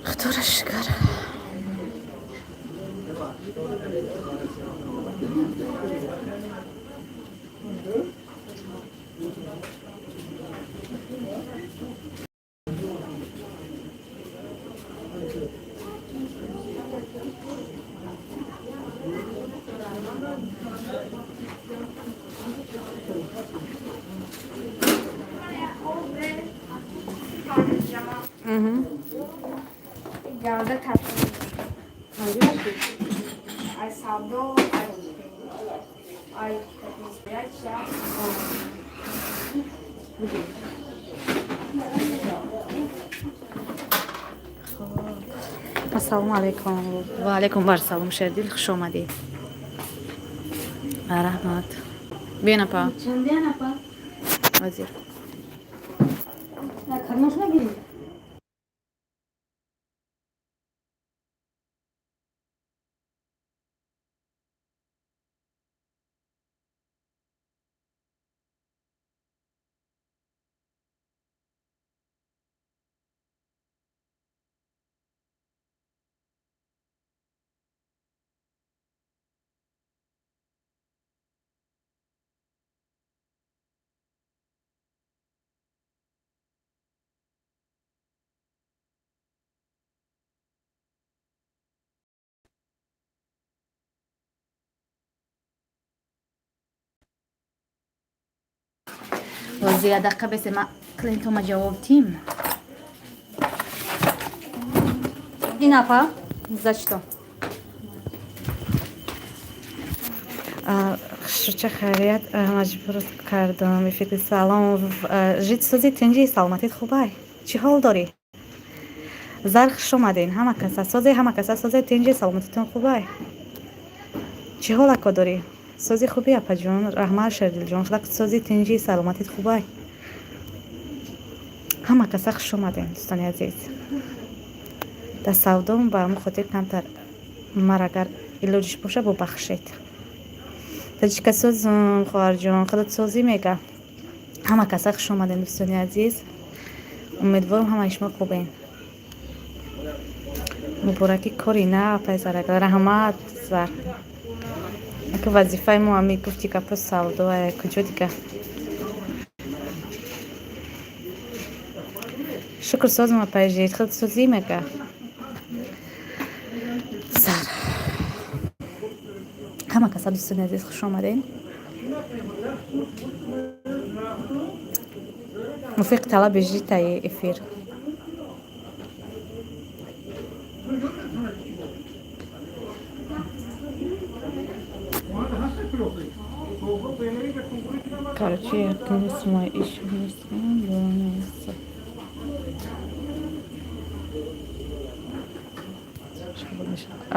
Худоро шукр. Geldi tatlı. Ay saldo, ay ay Ассалому алайкум. Ва алайкум вассалом, Шердил, хуш омадӣ. Раҳмат. Биён, апа. Чандиян апа? Вазир. Хармош нагирӣ? Вазир, я дақиқа бесе, ма клиентома ҷавоб тим. Ин апа, за что? Шуча хайрият маҷбур кардам. Ифити салом. Жит сӯзи тинҷи саломатит хубай. Чӣ ҳол дорӣ? Зар хуш омаден. Ҳама каса созе, ҳама каса созе тинҷи саломатитон хубай. Чӣ ҳол ако дорӣ? Сози хуби апаҷон, раҳмат Шердилҷон. Худак сози тинҷи саломатит хубай. Ҳама каса хуш омаден, дӯстони азиз. Дар савдом ба ҳамон хотир камтар мар агар илоҷиш боша бубахшед. Таҷика созум, хоҳарҷон, худат созӣ мега. Ҳама каса хуш омаден, дӯстони азиз. Умедворам ҳамаи шумо хубен. Мубораки кори на, апай Зарак. Раҳмат, Зар. Ака вазифаи мо ами гуфти гапо савдо куҷо дига. Шукр созум, апай Жид, худ созӣ мега. Зар. Ҳама каса дӯстони азиз хуш омаден. Муфиқ талаби житаи эфир. Короче, якнис мой иш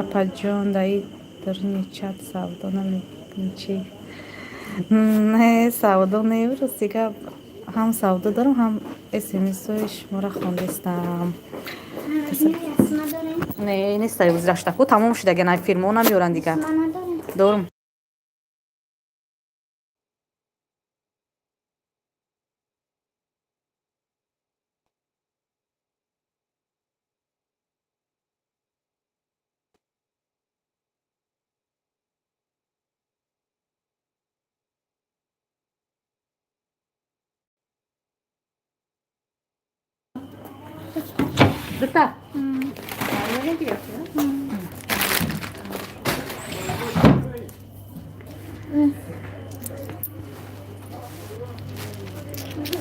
Апаҷон, даи дарни чат савдо намекунӣ чӣ? Не, савдо не, рости гап ҳам савдо дорам, ҳам смсҳои шуморо хондистам. Не, нестай гузаштаку, тамом шуда гана фирмо намеёранд дига. Дорум. Дута.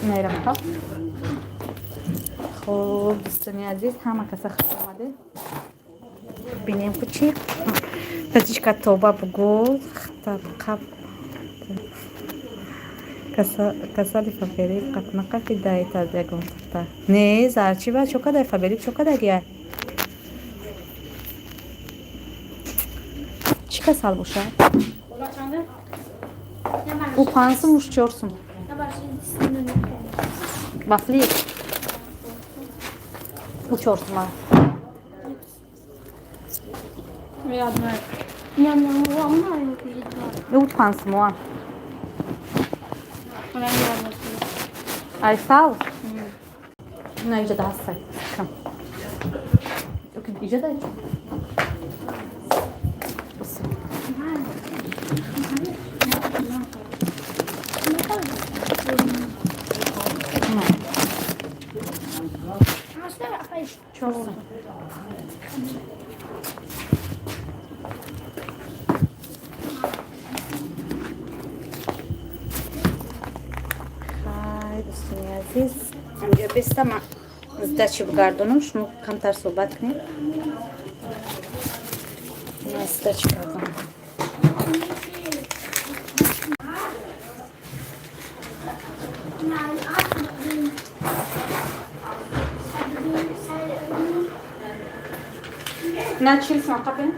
Мерафта. Хуб, дӯстони азиз, ҳама каса хуш омадед. Бинем ку чӣ? Таҷичка тоба бугӯ, қап касали фаберик қапнақа даит аз ягон тафта. Не, зар чӣ ба чо кадай фаберик чо кадагия? Чӣ касал бошад? Ӯ 5 сум, уш 4 сум. Вафли. Ӯ 4 сума. Ӯ 5 сума. Айсал? На, иҷа даҳастай. Кам. Иҷа дай. 4 сум. Хай, дӯстони азиз, инҷа беста ман сдачи бигардонам, шумо камтар суҳбат кунед. Ман сдачи гардонам. На 40 сум қабин.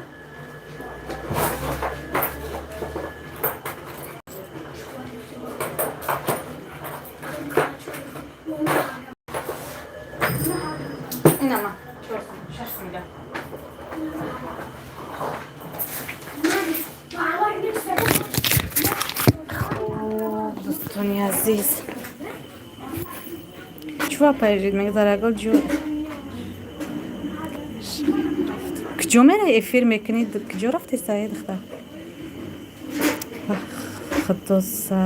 Инама 4 сум, 6 сум да. Хуб, дӯстони азиз. Чӯ апайжид мегзарагол ҷӯ. Куҷо мераи, эфир мекунӣ? Куҷо рафти, саи духтар? Худоса.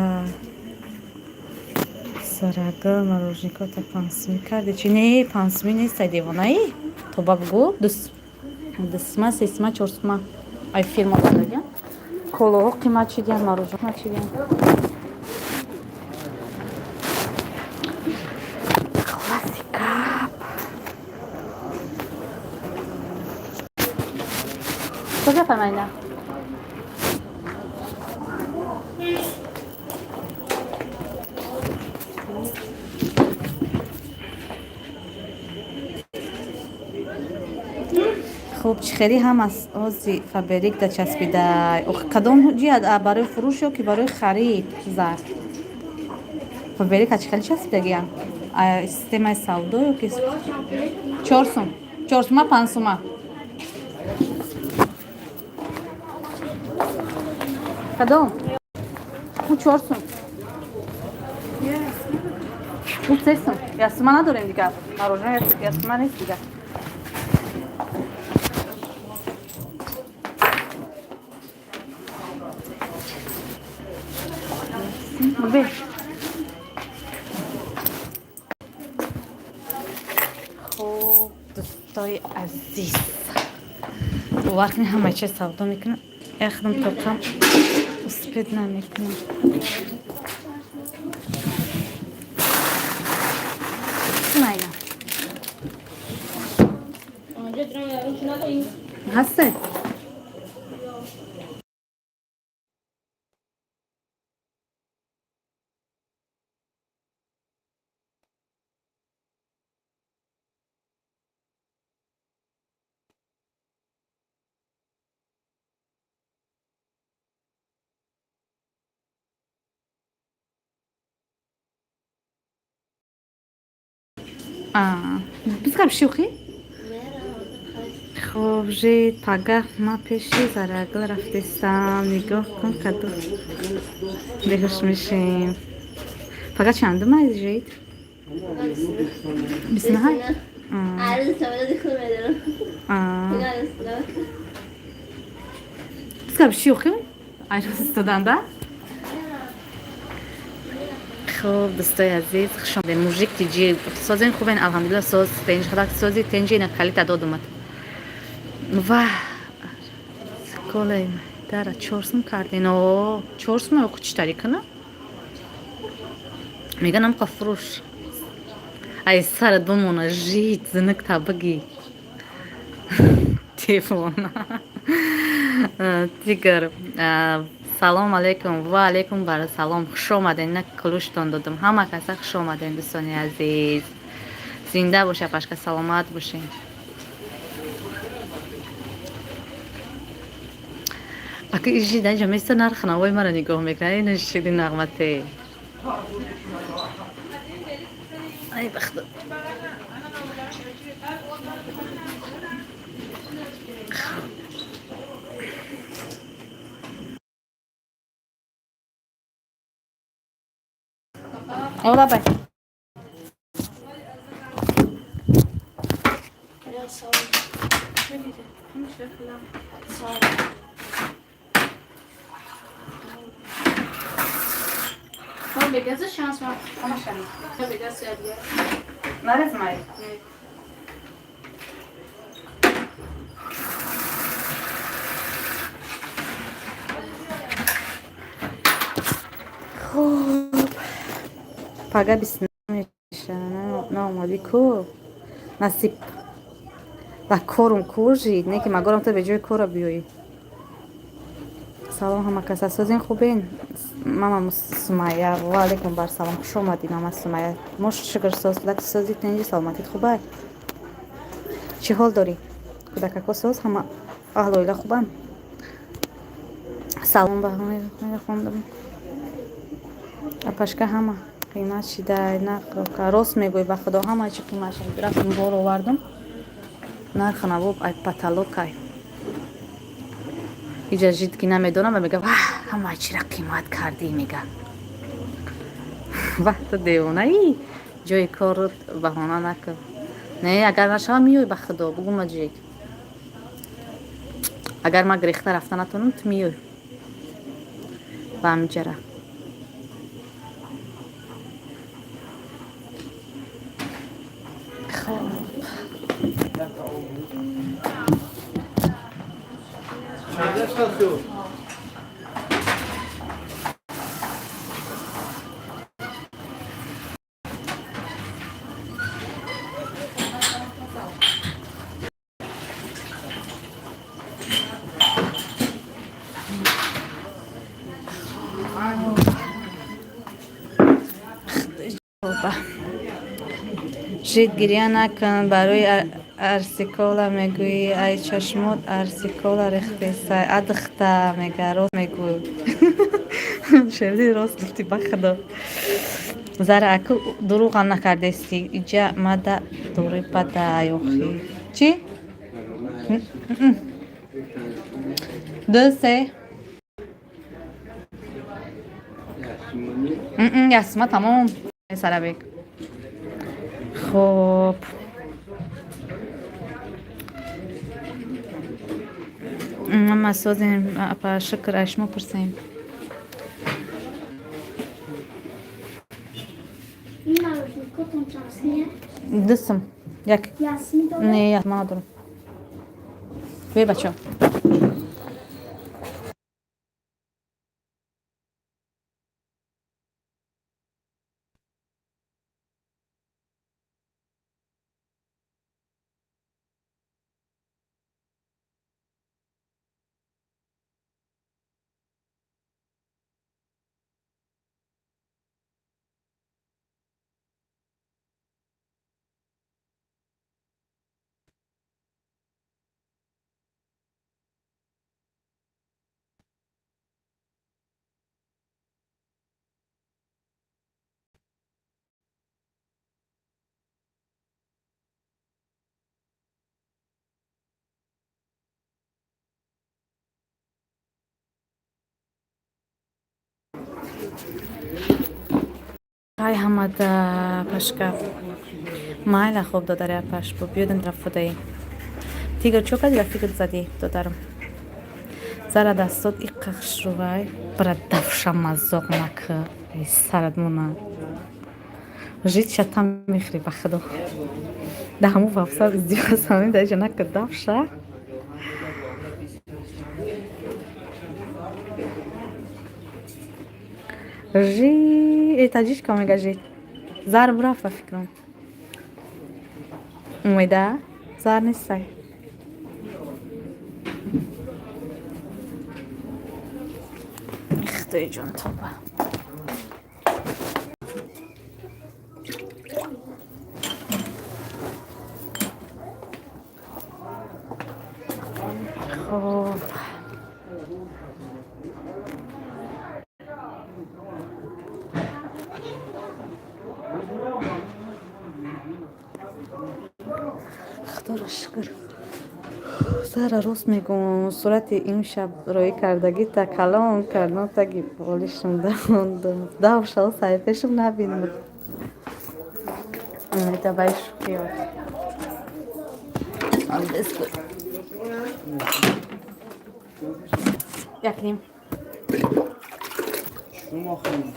Сарагул мороженое 5 сумӣ карди чи? Не, 5 сумӣ нестай, девонаӣ? Тоба бугӯ, 2 сума, 3 сума, 4 сума. Ай фирма бардагиан. Колоҳо қимат шидиян, мороженое қимат шидиян. Классика. Куҷо фармайна? Хуб, чӣ хеле ҳам аз ози Фаберлик да часпидай. Кадом ҷиҳат, барои фурӯш ё ки барои харид зар? Фаберлика чӣ хеле часпидагиян? Системаи савдо ё ки 4 сум? 4 сума, 5 сума. Кадом? Ӯ 4 сум. Ӯ 3 сум. 1 сума надорем дигар. Мороженое 1 сума нест дигар. Бе. Хуб, дӯстои азиз. Бовар кунед, ҳама чиз савдо мекунам. Яхдам тоқам успеть намекунам. Найна. Ҳасте? Бизгар шӯхӣ? Хуб, жид пагаҳ ма пеши Зарагул рафтестам. Нигоҳ кун, каду беҳуш мешем. Пага чандум аст, жид? 28? عروس تولد خود میدارم. Бизгар шӯхӣ? Айрӯз истоданда? Хуб, дӯстои азиз, хуш омадед. Мужик тиҷи созен, хубен, алҳамдулилла, соз тенҷ хадак сози тенҷи ина калита дод омад. Ва коле дара 4 сум кардин. О, 4 сум ё читари кана? Меганам қа фурӯш. Ай сарат бимона, жид зинак та бигӣ. Телефон. Тигр. Салом алейкум. Ва алейкум бар салом. Хуш омаден. На кулуштон додам. Ҳама каса хуш омаден, дӯстони азиз. Зинда боша, пашка, саломат бошен. Ака ижи данҷа места нарх навои мара нигоҳ мекунад. Ина шири нағмате. Ай бахто. Лабай. Нарезмай. Хуб, пага 29 меша, наомадӣ ку, насиб дар корум кӯжи не ки магорам ту беҷои кора биёӣ. Салом, ҳама кас асозин, хубен? Мама Сумая, ва алейкум бар салом, хуш омадӣ, мама Сумая. Мо шукр, соз, кӯдаки сози, тинҷи, саломатит хубай? Чӣ ҳол дорӣ? Кӯдакако соз, ҳама аҳлу оила хубанд? Салом ба хондам. Апашка, ҳама қимат шидай, нақр рост мегӯй, ба худо, ҳама чи қимат шид. Рафтам, бор овардам, нархи навоб ай потолокай. Иҷа жид ки намедонам ва мега, ваҳ, ҳама чира қимат кардӣ, мега. Ваҳ, ту девонаи, ҷои корот баҳона накун. Не, агар нашава, миёй, ба худо, бугу маҷид. Агар ман гирехта рафта натонам, ту миёй ба ҳамиҷара. Хоб. Çaylar satıyor. Оба. Жид, гирья накун, барои арсикола мегӯӣ, ай чашмот арсикола рехтесай, адхта, мега, рост мегӯй. Шерди, рост гуфтӣ, ба худо. Зара, аку дурӯғам накардести, иҷа мада дурӣ бадай охи. Чӣ? Ду, се. Ясма тамом. Сарабек. Хуб. Ма созем, апа, шукр, ай шумо пурсем. Дустам. Як. Не, як ман надорам. Бе, бачо. Ай ҳамада пашка. Майла, хуб, додари апаш, бо биёдем тарафудаи. Тигр чо кардӣ, фикр задӣ, додарам. Зара, дастот иққа хушрувай. Бара давша мазоқ накӣ. Ай сарат мона. Жит шатам мехӯри, ба худо. Да ҳамун вафса издиёсами да иҷа накӣ давша. Жи, э таҷичка мега жит. Зар бурафт, ба фикрам. Умеда? Зар нестай. Худои ҷон, тоба. Хуб. Худоро шукр. Зара, рост мегӯм, сурати имшаб роӣ кардагита калон кардам, таги болишам давондам. Дав шав, саҳифаашам набинам. Умеда, бай шӯхиёт. Як ним. Шумо хеле.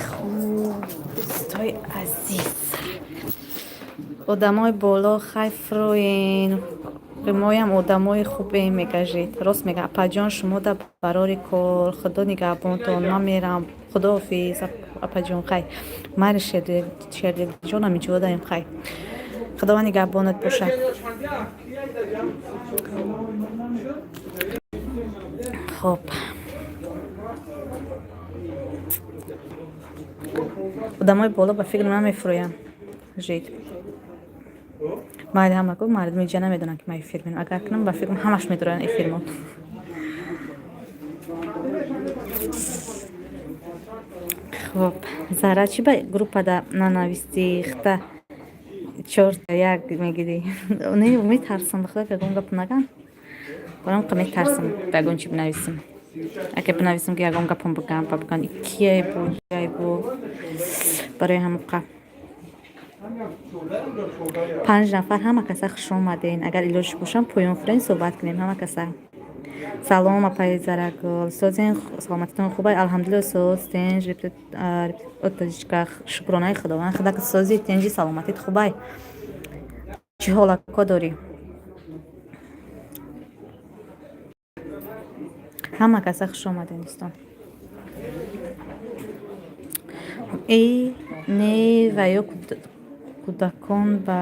Хуб, дӯстои азиз, одамои боло, хай фуроен, моям одамои хубем, мегажед. Рост мега, апаҷон, шумо да барори кор, худо нигаҳбонтон, ман мерам, худоҳофиз, апаҷон, хай майли, шердилҷонам иҷо даем, хай худованд нигаҳбонат бошад. Хоб, одамои боло ба фикр намефурӯянд, жид майли, ҳама гуфт, мардуми иҷа намедонанд, ки ман эфир менам. Агар кунам, ба фикрам, ҳамаш медоранд эфирмо. Хоб, Зара, чӣ ба группада нанавистӣ? Хта чорта як мегирӣ. Не, метарсам, ба худо, ягон гап нагам, барам қа метарсам ба ягон чӣ бинависам. Агар бинависам, ки ягон гапам бигам, ба биган кияй бу, ҷай бу, барои ҳамоқа. Панҷ нафар, ҳама каса хуш омаден. Агар илоҷ бошам, поён фурен, суҳбат кунем. Ҳама каса салом. Апаи Зарагул, созен, саломатитон хубай? Алҳамдулилла, соз, тенҷ, отачка, шукронаи Худованд. Худа сози, тенҷи, саломатит хубай? Чӣ ҳолатко дорӣ? Ҳама каса хуш омаден, дӯстон. Э, не, ва ё кӯдакон ба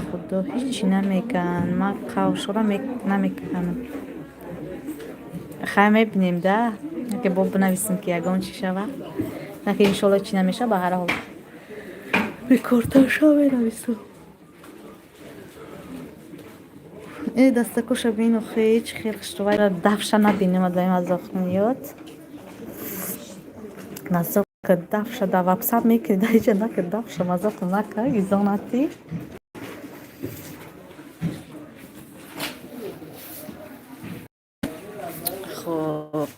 худо ҳеҷ намегӯянд, ман қавшора намекунам. Хай, мебинем да, аке бо бинависем, ки ягон чӣ шава, наки иншолло чӣ намешава. Ба ҳар ҳол, бекорташа менависам. Э, дастакоша бин, охе, чӣ хел хушрӯ, дафша набинем, адаим азоқ меёд. Назоқ дафша да ватсап мекунӣ, да иҷа нака дафша мазоқ нака изонати. Хоб,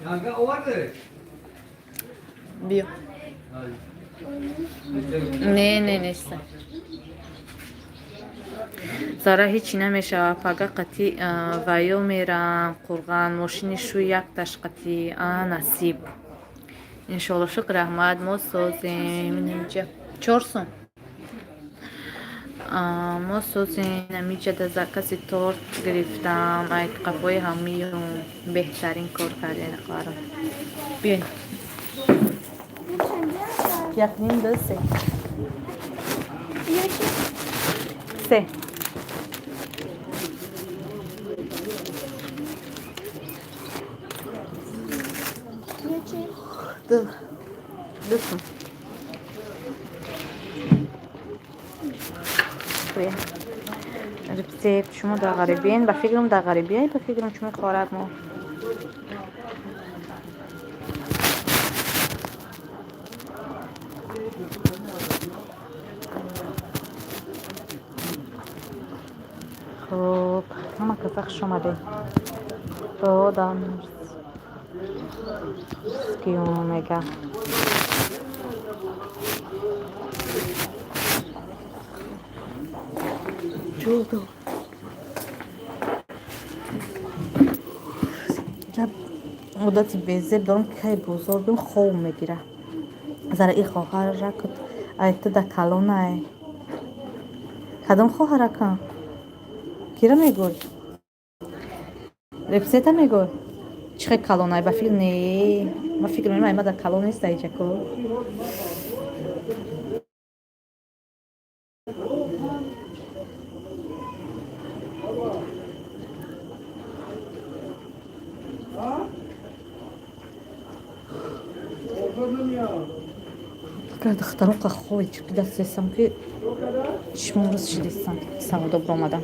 Kanka оварде? Биё. Не, не, неста. Зара, ҳечи намешава, пага қатӣ ваё мерам Қурған, мошини шӯй якташ қатӣ. А, насиб, иншолло. Шукр, раҳмат, мо созем. Инҷа 4 сум. Мо созем. Амиҷа да закаси торт гирифтам, ай қафои ҳамиюм. Беҳтарин кор кардем, хоҳарам. Биёед. Як ним, ду, се. Се. Ду, 2 сум. Бия. Рецепт. Шумо дар ғарибиен? Ба фикрам, дар ғарибия, ба фикрам, чӣ мехорад мо. Хуб, ҳама каса хуш омадед. Додам мега. Чудо. Одати безеб дорам, ки кай бозор бим, хов мегира. Зара, и хоҳарак ай ту да калонай. Кадом хоҳарака? Кира мегӯй? Репсета мегӯй? Чӣ хел калонай? Ба фикр не. Ма фикр менам, ай ма да калон нест айҷако. Духтарон хой дастесам, ки чишмом рост шидистам, савдо биромадам.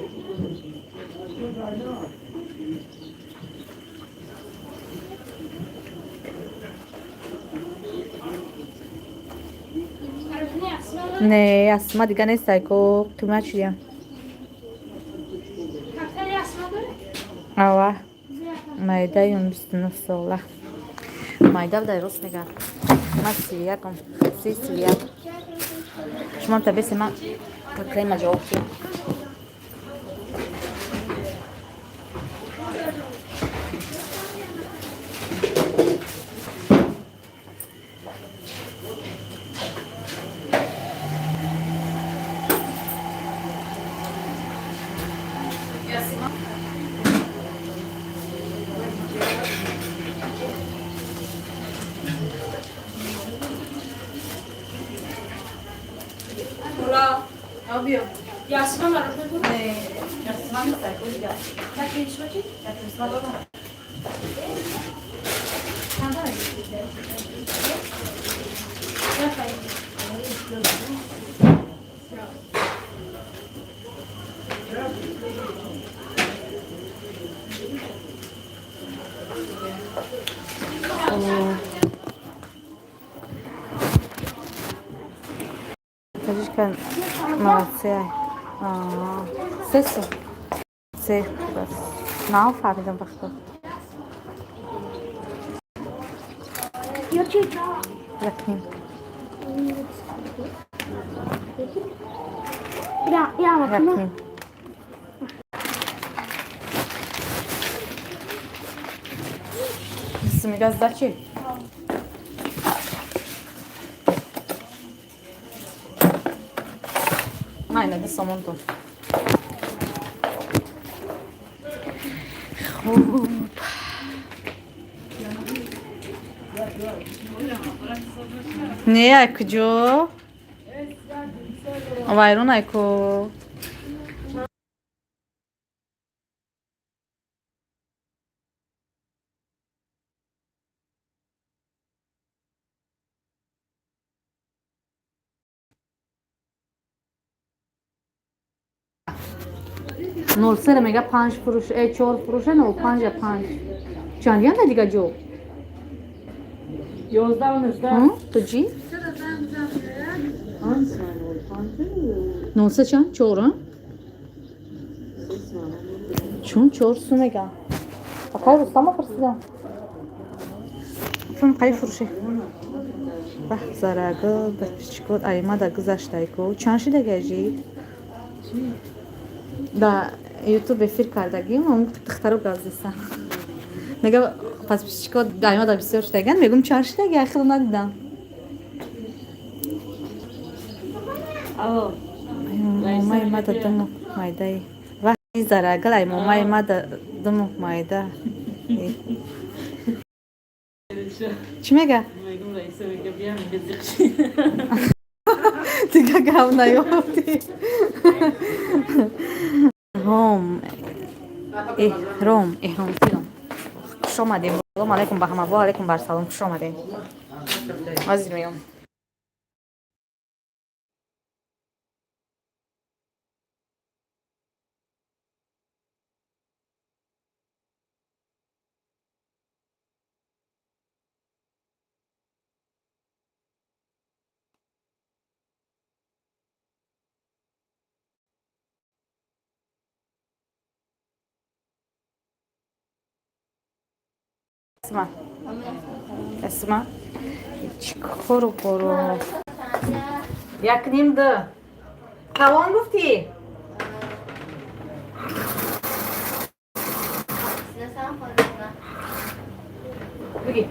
Не, Ясма дига нестай ко, қимат шудия. Ава. Майдаюм 29 сола. Майда дай рост мега. Ма 31-ам. 31. Шумам табесе ма крема ҷавоб киям. Таҷичка молодцы. Се сум. Се бас. Нав фаҳмидам бахто. Якним. Якним. Мега сдачи. Майна да сомонтон. Хуб. Не, ай куҷо? Вайрон ай ку. Нол сера мега панҷ фуруш, чор фуруша, нол панҷа панҷ. Чанд янда дига ҷо? 11 Ту чӣ? Нол се чанд? Чор, а? Чун чор су мега. Акай Рустама пурсидам. Чун қай фурӯши? Бах зарагул, бачкот аймада гузаштайку. Чанд шида гажид? Да ютуб эфир кардагим, он духтаро газдесан. Мега подписчико аймада бисёр шудаган, мегум чанд шидаги, ахир надидам. Момаи мада думук майдаи. Вахи зарагул ай момаи мада думук майда. Чӣ мега? Дига гап наёфтӣ. Ром эҳром эҳром филм. Хуш омадем. Салом алайкум ба ҳама. Ва алайкум бар салом. Хуш омадем. Ҳозир меём. Эсма. Эсма. Чӣ кору бору? Як ним д. Калон гуфтӣ? Бигӣ.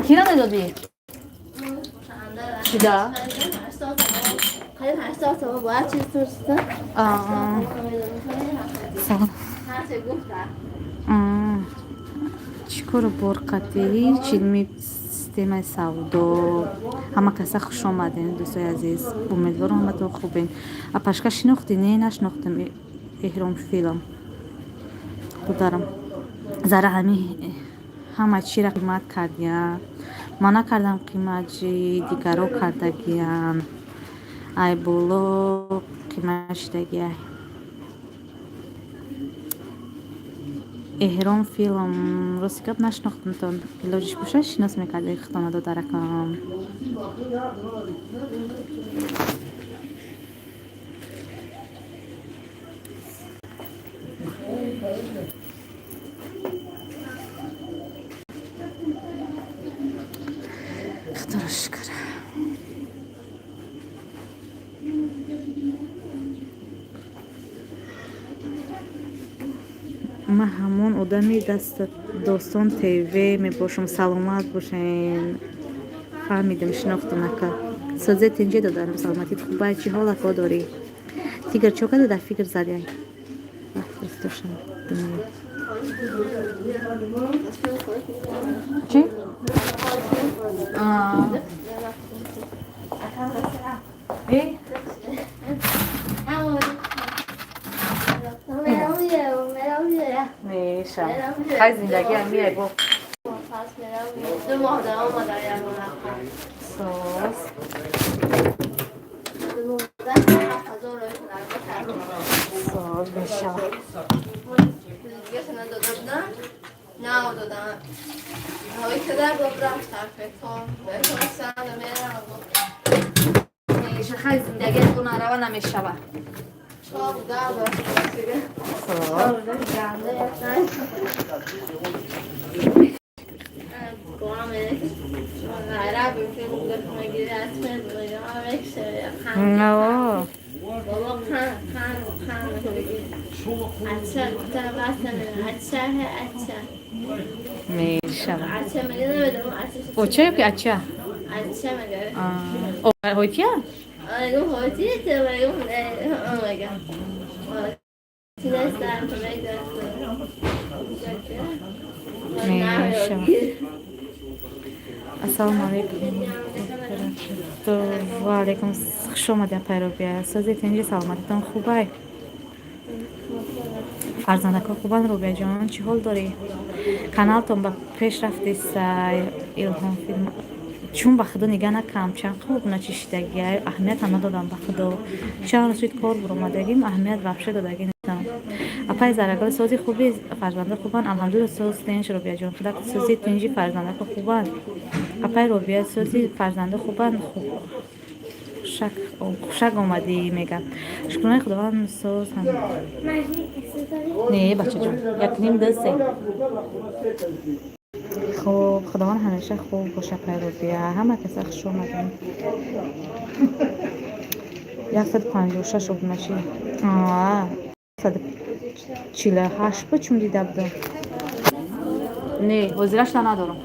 Кира медодӣ? Чида? Салом. Чӣ кору бор қатӣ? Чилми системаи савдо. Ҳама каса хуш омадем, дӯстои азиз. Умедворам ҳаматон хубен. Апашка шинохтӣ? Не, нашинохтам. Эҳром филм. Додарам. Зара ҳами ҳама чиро қимат кардия. Ман накардам қимат, ҷи дигаро кардагиян. Ай боло қимат шидагиай. Эҳром филм рости гап нашинохтамтон. Илоҷиш боша шинос мекарди худтона додаракам. Худоро шукр. Ман ҳамон одами даста Достон ТВ мебошам. Саломат бошен. Фаҳмидам, шинохтам ака. Созе тинҷе додарам, саломатит хубай, чӣ ҳол ако дорӣ? Тигр чо када дар фикр задиай? Дошам. Чӣ? Э? Меша. Хай зиндагӣ ам миай бо. 2 моҳ дорам омада ягон. Соз. 1000 рӯй кардам. Соз мешава. Дигаша надода будам. Надодам. Ҳавои кадар бобрам сарфетон. Бехостам мерам. Меша, хай зиндагӣ аз нарава намешава. Чор да ба. Соз. Ганда ясан. No. بابا خان خان خان اچھا گفتم اچھا ہے اچھا. мешава. اچھا میگه نمیدونم اچھا. Оча ё ки ача? اچھا میگه. Ҳойтия? آره گفت هوتی تو میگم میگم تونستم تو میگم. Мешава. Ассалому алайкум. Ва алайкум. Хуш омадед, апай Робия. Сози тинҷи, саломатитон хубай? Фарзандако хубанд, Робияҷон? Чӣ ҳол дорӣ? Каналтон ба пеш рафтисай. Илҳом филм чун ба худо нигаҳ накам, чанд хуб начишидагиай, аҳамиятам надодам ба худо. Чанд рӯз шуд кор буромадагим, аҳамият вообще додагӣ нестам. Апай Зарагул, сози хуби, фарзанда хубанд? Алҳамдулилла, соз тинҷ, Робияҷон. Худак сози тинҷи, фарзандако хубанд? Апай Робия, сози, фарзанда хубанд? Хушак омадӣ мегам. Шукронаи Худованд, соз. Не, бачаҷон, якним ду се. Хуб, Худованд ҳамеша хуб боша, апай Робия. Ҳама каса хуш омадем. 156 обуначи, 148 буд, чун дида будам. Не, ҳозирашта надорам.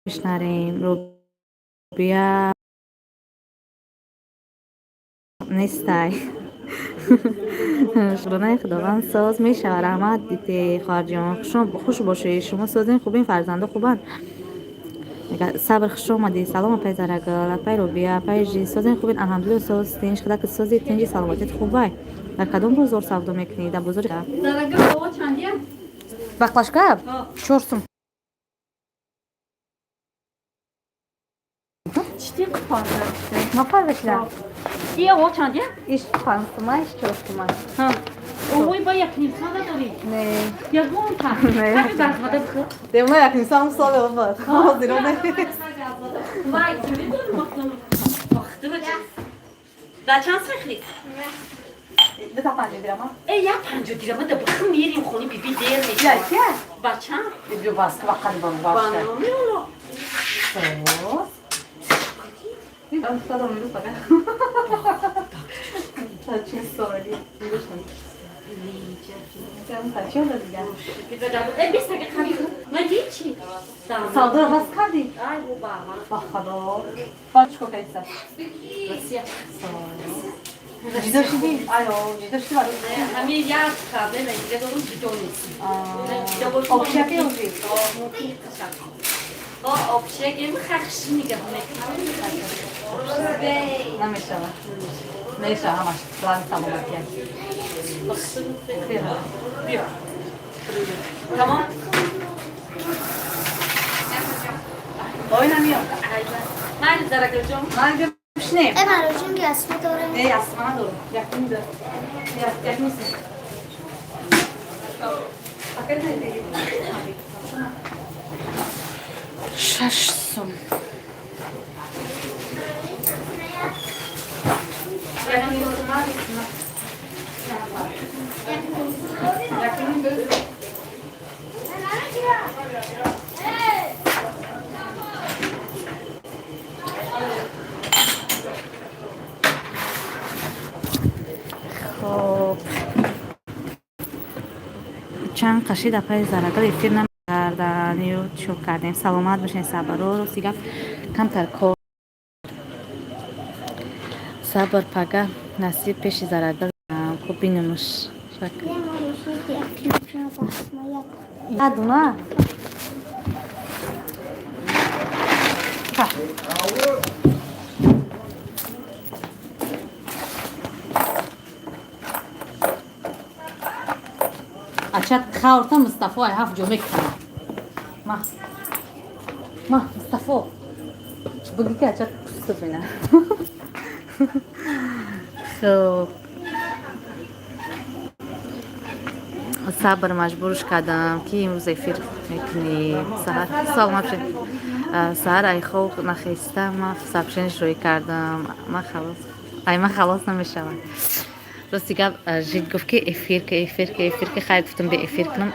Бишнарем, Робия нестай. Шукронаи Худованд, соз мешава. Раҳмат дите, хоҳарҷон, хуш бошед. Шумо созин, хубин, фарзандо хубанд? Сабр, хуш омадӣ. Салом, апай Зарагул, апай Робия, апай Жи, созин, хубин? Алҳамдулилла, соз тинҷ. Худак сози тинҷи, саломатит хубай? Дар кадом бозор савдо мекунӣ? Дар бозори баклажка 4 сум. Ма парвешла. Иш 5 сума, иш 4 сума. Ой, ба як нимса надорӣ? Не. Ягонта? Не. Ҳами газвада бихӯр. Демона як нимса ҳам соли буд. Ҳозиро нест. Вай, да чанд сехли? Дута 50 дирама. Э, як 50 дирама да бихӯр, мерим хони биби, дер мешавад. Я чия? Ба чанд? Биби бас вақат ба Ба номи Алло. Соз. Садам минут пока. Чӣ соли? Чӣ дигар? Э, бис таги қани. Ман ҳичи. Савдоро бас кардӣ? Ай, боба. Ба худо. Ба чӣ кор кардиса? Россия. Ҷидо шидӣ? Айо, ҷидо шидӣ барои? Ҳами як проблема дига дорум, ҷудо нест. Общаки ӯзи? Общак ем хахш нигоҳ мекунам. Намешава. Мешава ҳамаш. Плани саломатия. Биё. Тамом? Ой, намиём. Майли, Зарагулҷон, ман бیا бишнем. Э, марожин ясма дорем. Э, ясма надорам. Якним ду. Якним се. 6 сум. Якним ду. Хоб, чанд қаши дафъаи Зарагул эфир намекардан ё чо кардем. Саломат бошед, сабро. Рости гап, камтар кор. Сабр, пага насиб пеши Зарагул ку бинумуш. Адуна. Ха. Ачат хаорта Мустафо ай ҳафт ҷо мекунам. Ма. Ма, Мустафо. Буги ки ачат кусто бина. Хуб. Сабр, маҷбурш кардам, ки имрӯз эфир мекунӣ. Саҳар саломат шед. Саҳар ай хоб нахеста, ма сообщение рӯй кардам. Ма халос. Ай ма халос намешавад. Рости гап, жид гуфт, ки эфир ки, эфир ки, эфир ки. Хайр, гуфтам, бе эфир кунам,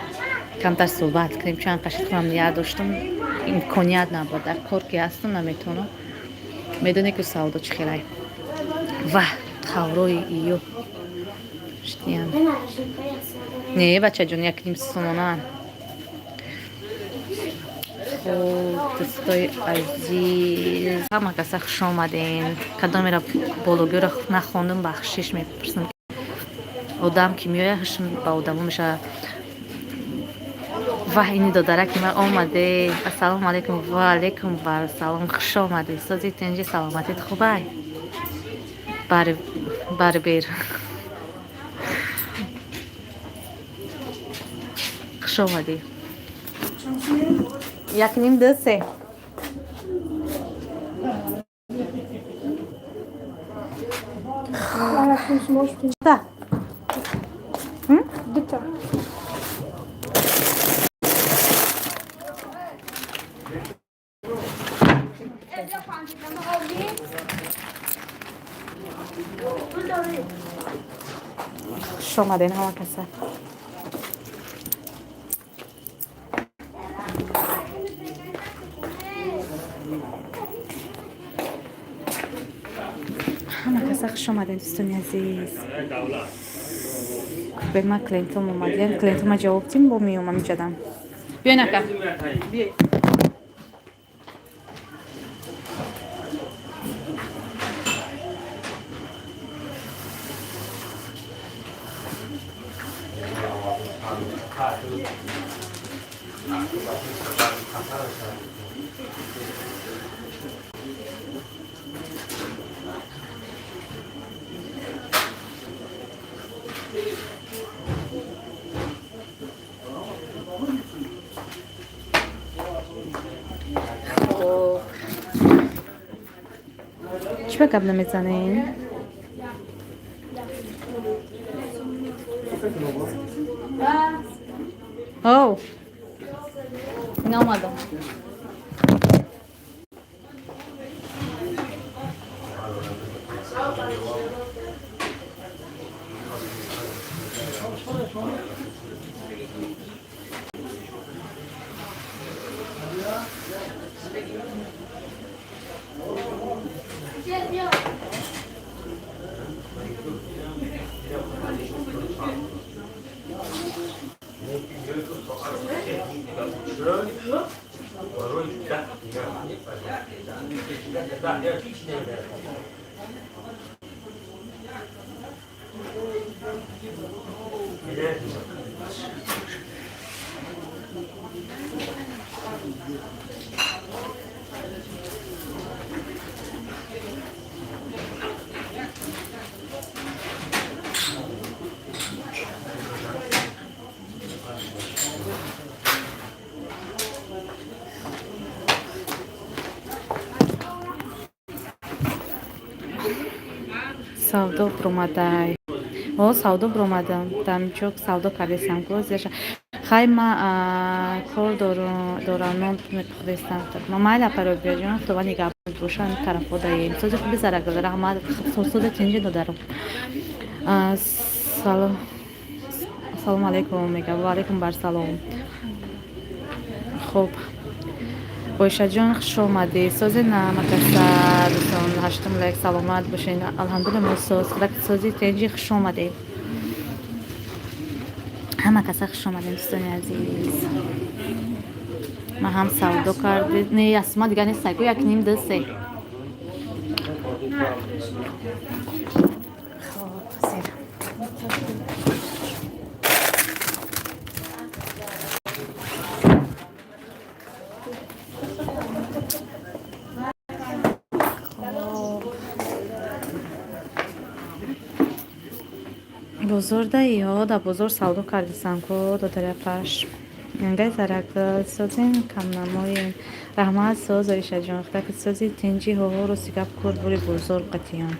камтар суҳбат кунем. Чанд қашид худам ният доштам, имконият набуд. Дар кор ки ҳастам, наметавонам. Медонӣ, ки савдо чӣ хелай. Ва қаврои ию штиям. Не, бачаҷон, 1,5 сомонаан. Хуб, дӯстои азиз, ҳама каса хуш омаден. Кадомеро бологиро нахондум, бахшиш мепурсам. Одам ки меояд, ҳушм ба одамо мешавад. Ва ини додараки ман омаде. Ассалому алайкум. Ва алайкум вассалом, хуш омадед. Сози, тинҷи, саломатит хубай? Барбер, хуш омадӣ. 1,5, ду, се. Да. Дута. Хуш омаден ҳама каса. Ҳама каса хуш омаден, дӯстони азиз. Бе ман клиентом омадем, клиентома ҷавоб дим, бо меомам иҷадам. Биёин, ака, биёй. Хуб, чӣ ба гап намезанем? Оу, ина омадам. Савдо бромадай. О, савдо бромадам. Дамҷо савдо кардесам. Гозеша. Хай, ма кор дорам, нон мепухтестам. Ма майла, паробиёҷон, худованд нигаҳбон боша, тарафҳо даем. Сози хуби, Зарагул, раҳмат. Сози, тинҷи, додарам. Салом. Ассалому алайкум мега. Ва алайкум барсалом. Хуб. Ойшаҷон, хуш омадӣ. Сози намакаса, дӯстон, ҳаштум лайк, саломат бошен. Алҳамдулилла, мо соз. Сози, тинҷи, хуш омадед. Ҳама каса хуш омадем, дӯстони азиз. Ман ҳам савдо карди. Не, асма дигар нестай. Ку як ним, ду, се. Хоб, зер. Хоб. Бозор даи, ҳо, дар бозор савдо кардисам ку, додаря паш. Гай, Зарак, созем, камнамоем. Раҳмат, соз, Оишаҷон. Худаки, сози, тинҷи, ҳоҳо, рости гап, кор бури бозор қатиён.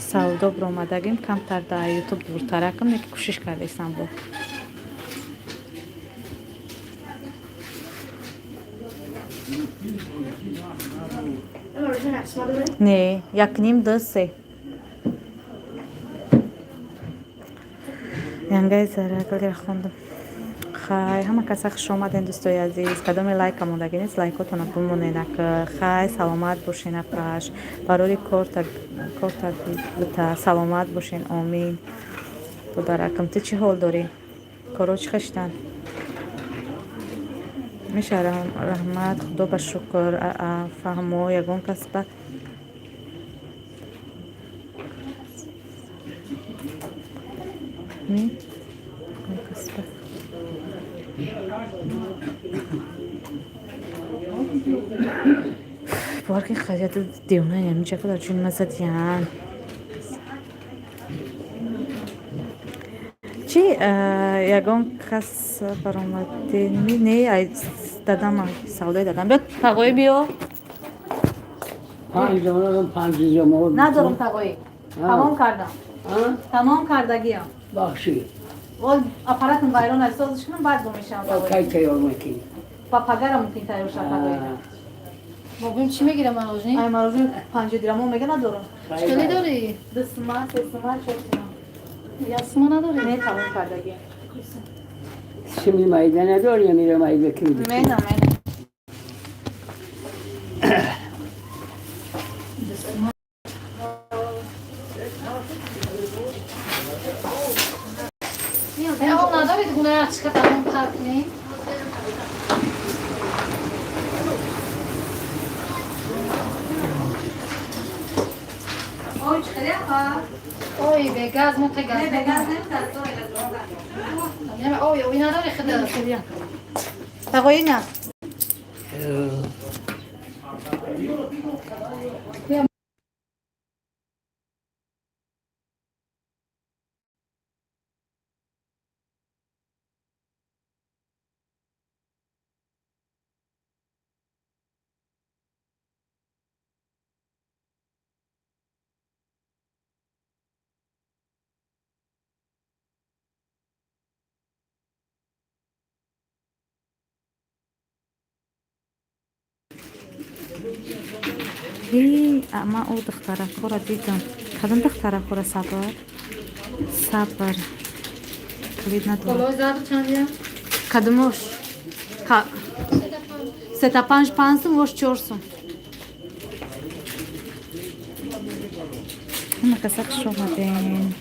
Савдо биромадагим, камтар дар ютуб дуртаракам, леки кӯшиш кардесам бо. Не, як ним, ду, се. Янгай Зарак, хондам. Хай, ҳама каса хуш омаден, дӯстои азиз. Кадоме лайка мондагӣ нест, лайкотона бимонед ак. Хай, саломат бошен, апаш. Барори корта корта бита, саломат бошен, омин. Додаракам, ту чӣ ҳол дорӣ? Коро чӣ хештан? Меша, раҳмат, худо ба шукр, фаҳмо, ягон кас ба ми? Ягон кас ба бовар ки хазията девона яминча дар ҷони ма задиян. Чӣ, ягон кас баромадӣ? Не, ай дадама, савдои дадам. Биё, тағоӣ, биё. 5 донам, 5 ҷамоат. Надорам, тағоӣ. Тамом кардам. Тамом кардагиам. Бахши. Вол аппаратам вайрон аст, созиш кунам, баъд бомешавам. Ба кай тайёр мекунӣ? Ба пагара мумкин тайёр шавад, тағоӣ. Бобим чӣ мегирам, мороженое? Ай мороженое 50 дирамо мега надорам. Чӣ дорӣ? 2 сума, 3 сума, 4 сума. Як сума надорӣ? Не, тамом кардагиам. Сими майда надорӣ, мира майда кунӣ. Мена, мена. Об надорӣ, гуна чика тамом пар кунӣ? Ой, чӣ хеле апа? Ой, бе газ мо те газ. Не, бе газ немтар, Ой, ой надорӣ худа. Тағоӣ на. Ман ӯ духтаракҳоро дидам. Кадом духтаракҳоро? Сабр, сабр, калид надорам. Болои зард чандия? Кадомош? Сета панҷ 5 сум, вош 4 сум. Ҳама каса хуш омадем.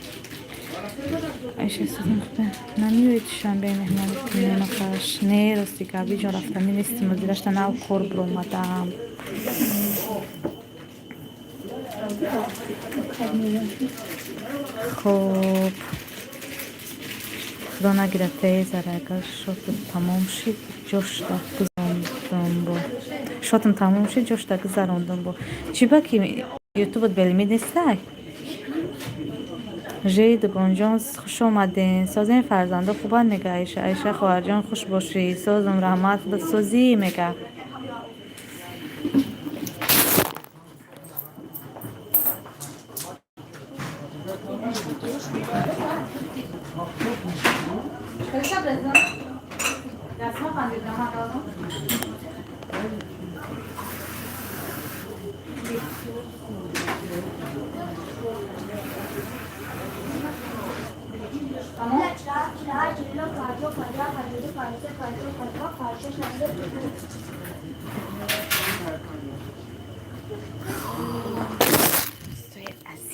Айша, созим, хубе. Намеоед душанбе меҳмонӣ кунем, апаш? Не, рости габи ҷон, рафтанӣ нестим. Озирашта нав кор биромадам. Хуб, худо нагирад, тезарага шотам тамом шид, ҷошта гузарондум бо. Шотам тамом шид, ҷошта гузарондум бо. Чӣ ба ки ютубат белимит нестай? Жи дугонҷон, хуш омадем. Созем, фарзандо хубанд, мега Айша. Айша хоҳарҷон, хуш бошӣ. Созум, раҳмат, худо созӣ, мега.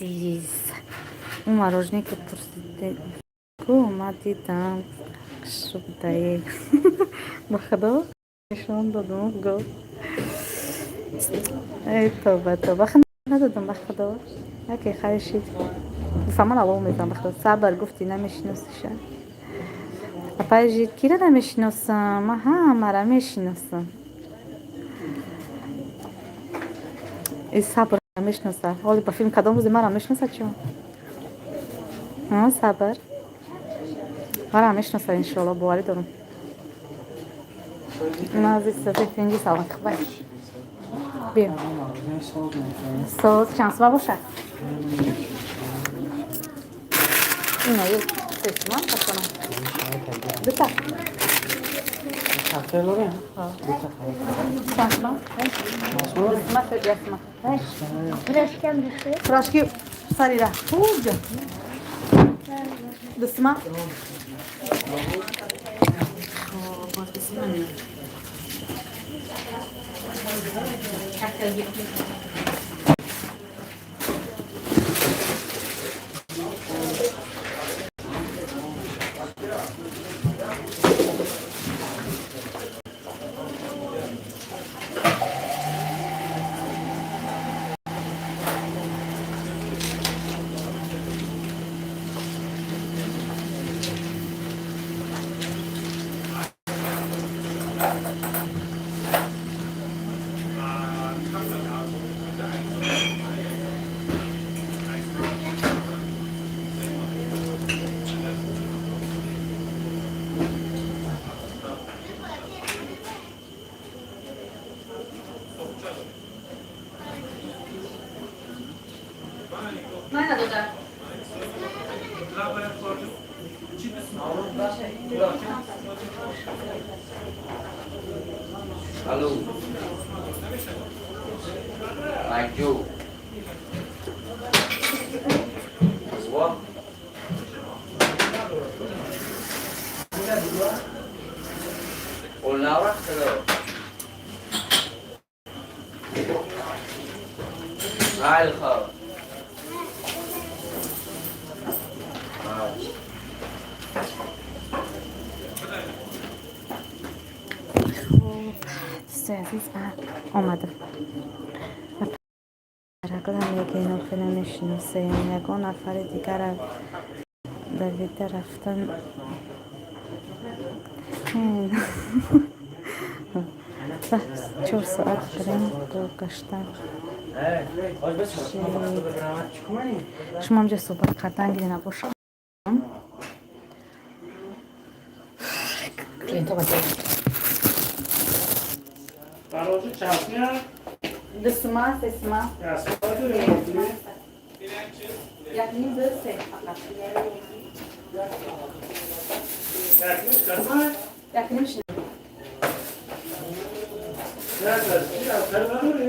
Азиз, он мороженое, ки пурсиде ку, ма дидам, шубдаи, ба худо, нишон додум, гуфт: эй, тоба, тоба, надодам, ба худо, яке харишид, гуфтам, ман алов мезанам, ба худо. Сабр, гуфти, намешиносиша, апаи жид, кира намешиносам, ма ҳамара мешиносам. И сабр мешиноса, ҳоли ба филм кадом рӯзе мара мешиноса, чо сабр мара мешиноса, иншоалло, боварӣ дорам. Нази тинҷи, саломати, хубай, биё. Соз чанд сума бошад? Ино 3 сума пасона дута. Чанд сума? 2 сума, 1 сума. Пирожки сарира хуб, 2 сума. Хоб, 2 сума. Алло. Like you. What? Laura, hello. Alho. Хуб, дӯстои азиз, омадам. Рагла мегӯен, охи намешиносем. Ягон нафари дигара давида рафтан. 4 соат прям гаштан. Шумо ҳамҷо суҳбат кардан гире набошад. Клиентҳо. Бароҷи чанд? 2 сума, 3 сума. Як ним, ду, се фақат. Якним кадма? Як ним. Не, дасти аз сар надори?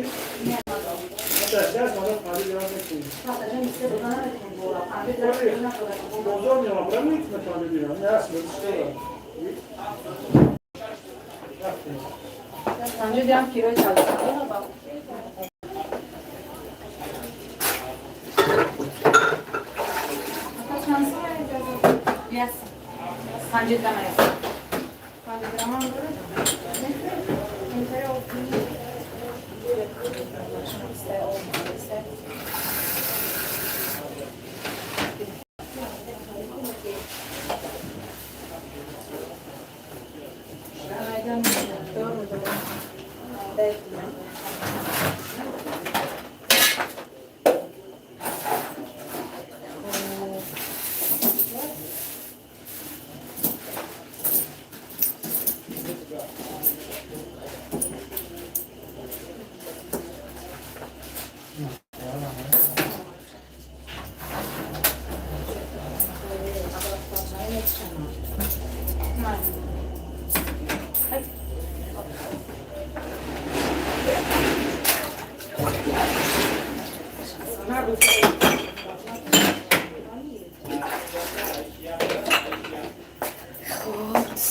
Дасти аз мада 50 грамм мекунӣ. Бозор меомам, бра метуна 50 грамм. Не, аст, бисёр. 50 грамм килои чалда. Yes. 50 грамм аст. 50 грамм ҳам дорад?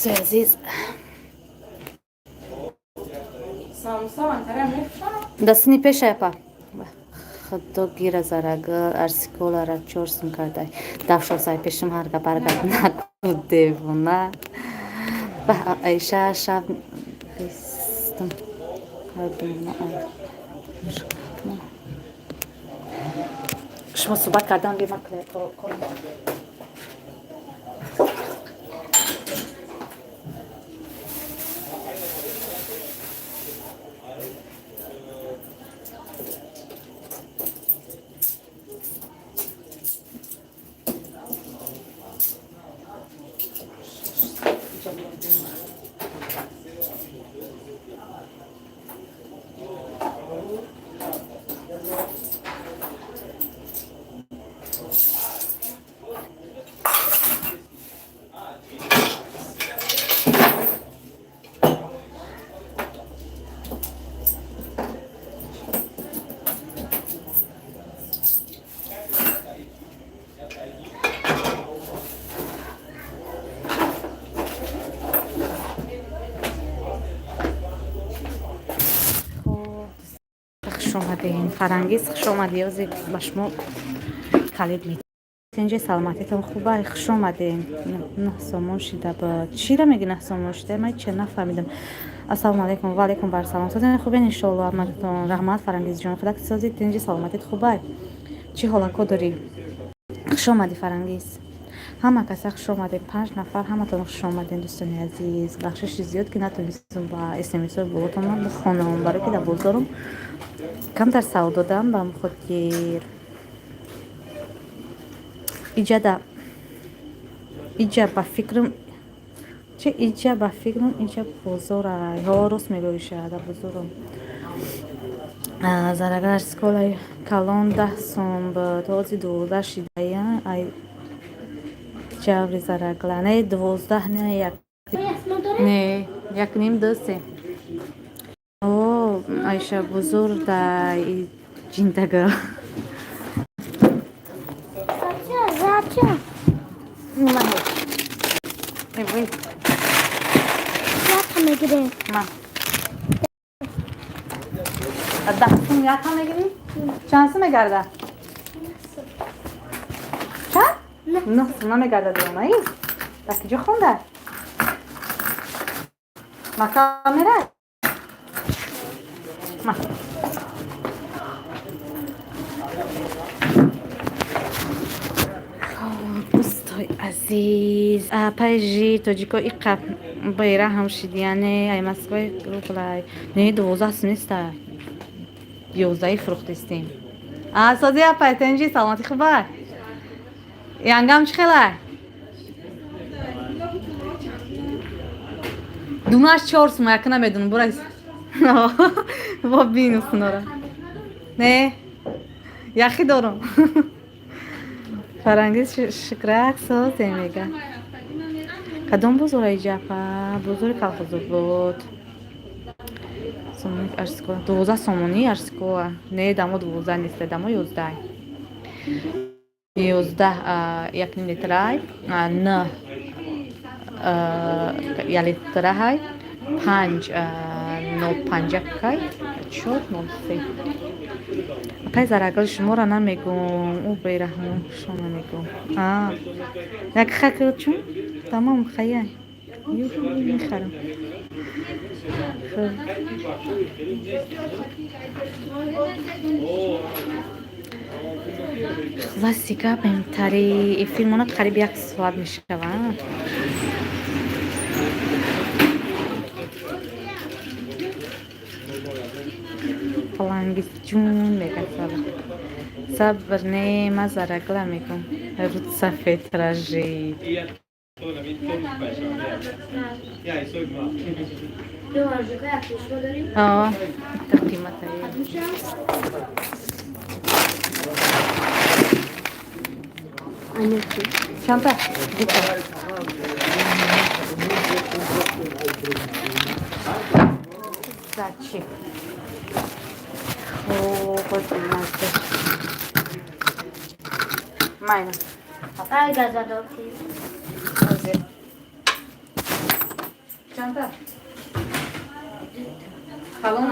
Дӯстои азиз, дастини пеша апа. Худо гира, Зарагул арсиколара чор сум кардай. Давшосай пешим, ҳар гап, ҳар гап наку, девона. Айша, шаб бистум. Шумо суҳбат кардан бемакле. Хуш омадем, Фарангиз, хуш омадӣ. Ози ба шумо калид ме. Тинҷи, саломатитон хуба? Хуш омадем. 9 сомон шида буд. Чира меги 9 сомон шида? Ман че нафаҳмидам. Ассалому алайкум. Ва алайкум барсалом. Созин, хубен, иншоалло, аматон. Раҳмат, Фарангизҷон. Худак сози, тинҷи, саломатит хубай? Чӣ ҳолако дорӣ? Хуш омадӣ, Фарангиз. Ҳама каса хуш омадем, панҷ нафар, ҳаматон хуш омадем, дӯстони азиз. Бахшиши зиёд, ки натонистум ба смсҳои болотонам бихонам, барое ки дар бозорум камтар савдо додам. Ба хотир иҷада иҷа ба фикрам чи иҷа ба фикрам иҷа бозора. Ҳо, рост мегӯиша, дар бозорум. Зарагар сколаи калон 10 сом буд, ҳози 12 шидая. Ай ҷаври Зарагла, не, 12, не, як не, як ним, ду, се. О, Айша, бузург да ҷиндага. Зачем? Эй. Як мегирем. Ма. 10 сум якам мегирӣ? Чанд сум мегарда? Чанд? 9 сум намегарда, диёнаи. Дар куҷо хонда? Мактаб мерад? Ма. Дӯстои азиз, пайжи тоҷико иқа байраҳам шидияне, ай Москваи рублай. Не, 12 сум неста. 11 фурӯхтистем. А, сози, апай, тенҷи, саломатӣ хубай? Янгам чӣ хелай? Дунаш 4 сум, яка намедонам, бурай. Во бину сунора. Не, яхи дорум. Фарангиз, шукрак, созе мега. Кадом бозора иҷапа? Бозори Калхозобод. Сомони арсикола. 12 сомонӣ арсикола. Не, дамо 12 нест, дамо 11. 11 як ним литрай, н як литраҳай, панҷ нол панҷакай, чор нол се. Апай Зарагал, шуморо намегӯм, ӯ бераҳмон, шумо намегӯм. Як хак чун тамом хая. Мехарам. Хуб. Хулоси гап, имтари эфирмона қариб як соат мешавад. Фалангизҷун мега, сабр. Сабр, не, ма Зарагла мегӯм. Руд сафед ражид. Ду маржука як шумо дорем? О, та қиматае. Анюки. Чанда? Дута. Зачи. Хуб, мазда. Майна. Ай газадоки. Ҳозир. Чанда? Калон.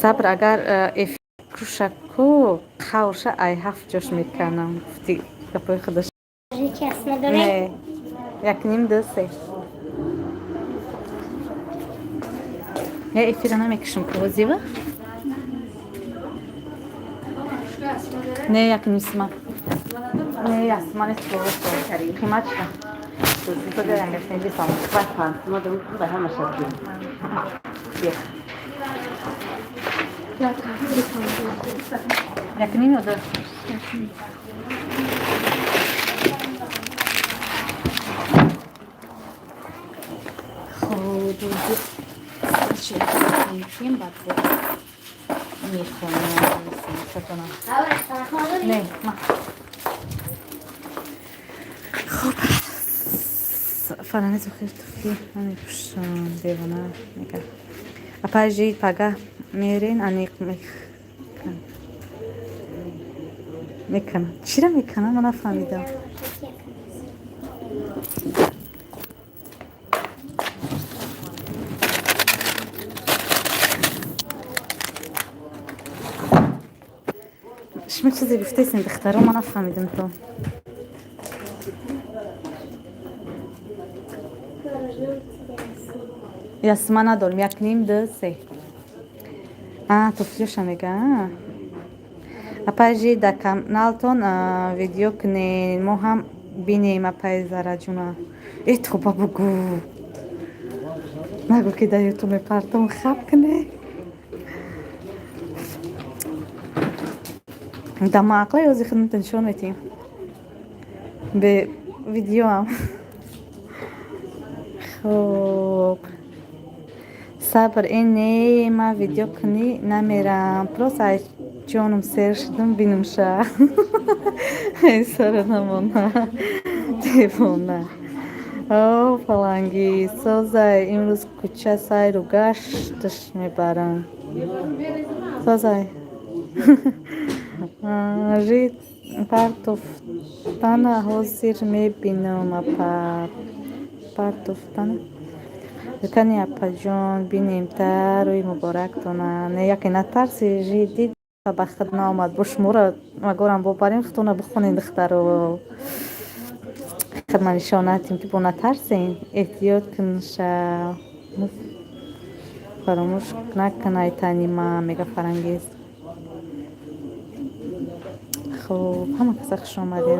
Сабр, агар эфир кушаку қавша, ай ҳафт ҷош меканам, гуфти гапои худаш. Не, як ним, ду, се. Я эфира намекушам козива. Не, як ним сима. Не, ясма нест. Қимат шуда. Як ним ё ду? Хуб, баъд мехонам. Не, ма. Хуб, фаранез, бихир, туфли намепӯшам, девона мега. Апай, жид, пага мерен, аниқ мекунам. Чира мекунам, ман нафаҳмидам. Шумо чизе гуфтесин, духтаро, ман нафаҳмидам то. Ясма надорем, як ним, ду, се. А, туфлиша мега. Апайжи, дар каналтон видео кунед, мо ҳам бинем, апай Зараҷуна. Э, тоба, бугӯ. Нагӯ, ки дар ютуб мепартом, хаб кунед. Дар маъқла ёзи худмата нишон метиҳем. Бе видеоам. Хуб. Сабр, ин не, ма видео кунӣ намерам. Просто ай ҷоном сер шудам, бинумша. Эй, сара намона. Девона. О, фаланги, созай, имрӯз кӯча сайру гашташ мебарам. Созай. Жид партофтана ҳозир мебинам, апа. Партофтана. Кани, апаҷон, бинем та рӯи муборактона. Не, яке натарси, жид, дид ба худ наомад. Бо шуморо магорам бобарем, худтона бихонед, духтаро. Хидма нишон натем, ки бо натарсен. Эҳтиёт кунша. Фаромӯш накунай тани ма, мега Фарангиз. Хуб, ҳама каса хуш омадем.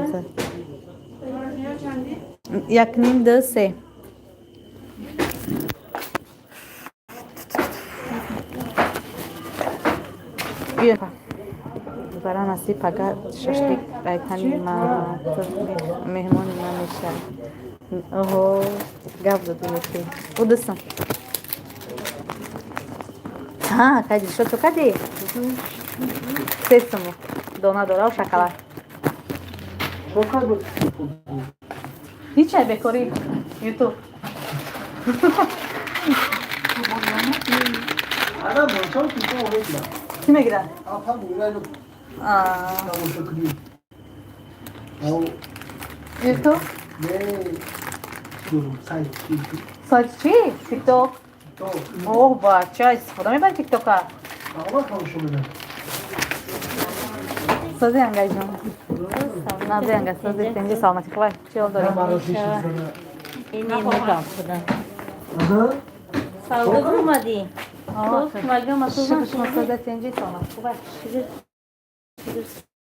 Як ним, ду, се. Биё. Зара насиб, агар шашлик райтани ма меҳмони ман мешавад. Оҳо, гап заду яке. Удусам. Ҳа, кади, шо ту кади? Се суму. Дона дора шоколад. Ҳичай бекорӣ. Ютуб. Ана мончао телефон мегирам. Кӣ мегирад? Апа мегирад. Тамошо кунӣ. Ютуб? Не. Сайт. Сайт чӣ? Тикток? Оҳ, бача, истифода мебарӣ тиктока? Ама тамошо медам. Сози, ангаҷон. Нази, анга, сози, тенҷи, саломатӣ, хубай. Чӣ ҳол дорӣ? Савдо омадӣ? Шукр, шумо сози, тенҷи, саломатӣ, хубай.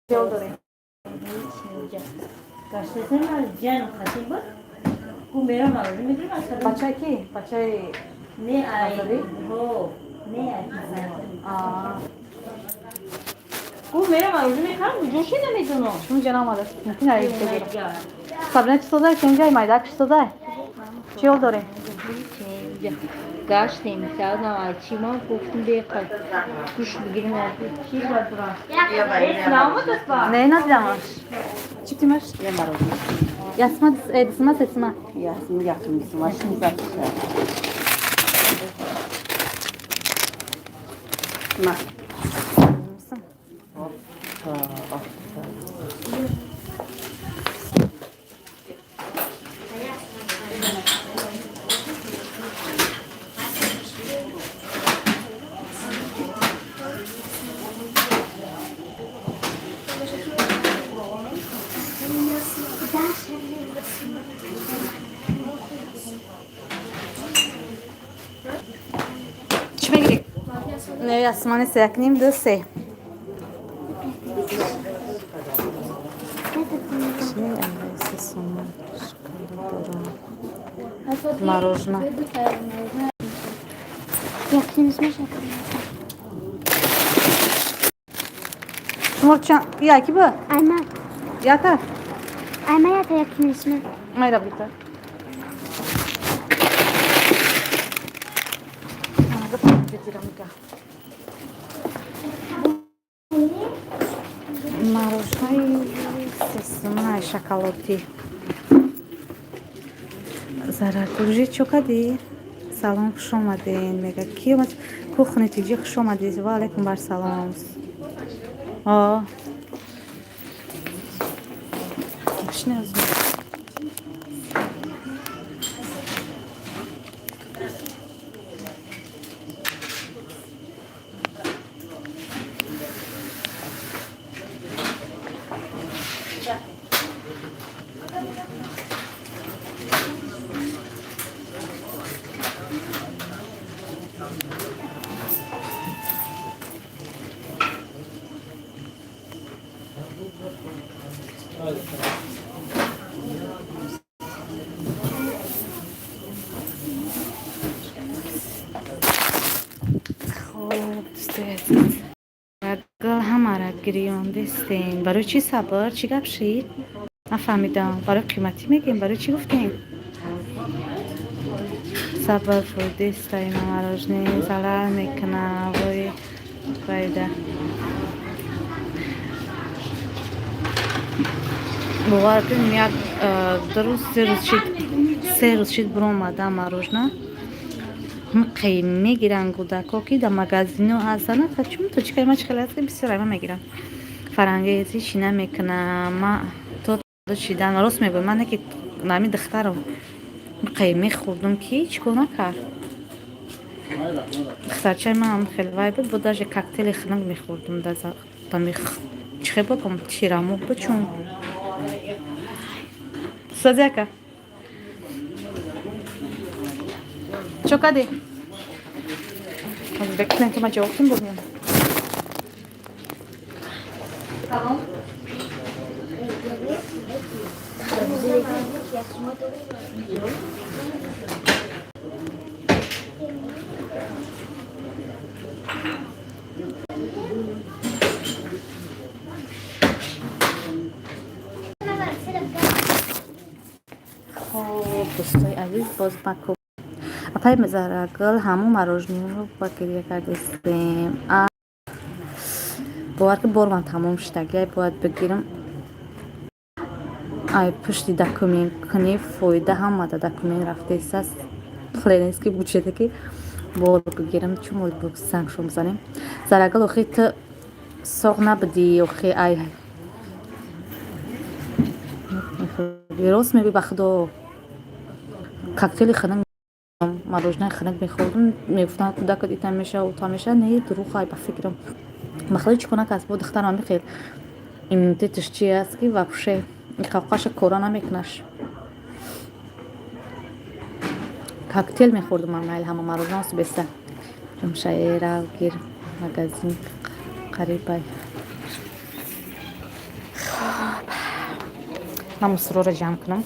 Чӣ ҳол дорӣ? Бачаи ки? Бачаи Не, ай, ҳо, не, ай. Ку мерам, арӯзӣ мехарам, ҷоши намедонам. Шумо ҷа наомадааст. Мумкин ай Сабрина, чӣ созай? Тенҷай, майдак, чӣ созай? Чӣ ҳол дорӣ? Гаштем, савдам, ай чӣ ма гуфтем, беқад гӯш бигирем, чӣ бояд бурам? Наомадааст ба? Не, надидамаш. Чӣ тимаш? Я мороженое. Ясма дисма сесма. Ясми якми сумашни запиша. Ма. Чӣ мегирӣ? Не, ясмани се, як ним, ду, се. Мороженое. Шумо чанд яки ба? Айма. Яка? Айма ята якимисма. Майра бита. Мороженое сесмаи шоколадӣ. Заракуржи чо кардӣ? Салом, хуш омаден. Мега ки омад? Кухни тиҷи, хуш омадӣ. Ва алайкум бар салом. О. Шне аз. Хоб, дӯстои азиз. Гул ҳамара гирёндестем. Барои чӣ сабр? Чӣ гап шид? Нафаҳмидам. Барои қиматӣ мегем? Барои чӣ гуфтем? Сабр фурдестаи мороженое залал мекуна. Вой файда. Бовар кунем, як ду рӯз, се рӯз шид, 3 рӯз шид биромадам мороженое. Қи мегиранд кӯдако, ки дар магазино ҳастанд. Чун точкаи ма чӣ хеле аст, ки бисёр ама мегирам. Фарангези чӣ намекунам. Ма то шидан рост мегӯям, ман ки нами духтарам қи мехӯрдум, ки чӣ кор накард. Духтарчаи манам хеле вай буд, бо даже коктейли хунук мехӯрдум. Чӣ хел бокам, тирамоҳ буд чун. Сазяка. Чо кардӣ? Бекунем, ки ман ҷавобтон бигӯям. Салом. Хоб, дӯстои азиз, боз маку апай Зарагул ҳамун мороженое ба гиря кардестем. Бовар ки борман тамом шудагиай, бояд бигирам. Ай пушти документ кунӣ фоида ҳамада документ рафтесаст. Пленески бюджете ки бор бигирам, чун занг шом занем. Зарагул, охи ту соғ набудӣ, охи ай рост мегӯй, ба худо, коктейли хунук, мороженое хунук мехӯрдум, мегуфтам кӯдакат ита меша, ута меша. Не, дурӯғ ай ба фикрам. Ба худо, чӣ кор накард? Бо духтарам ҳами хел иммунитеташ чи аст, ки вообще қавқаша кора намекунаш. Коктейл мехӯрдум ман майл ҳама мороженое беста. Ҷумшае рав гир, магазин қарибай. Хоб, ман мусроро ҷамъ кунам.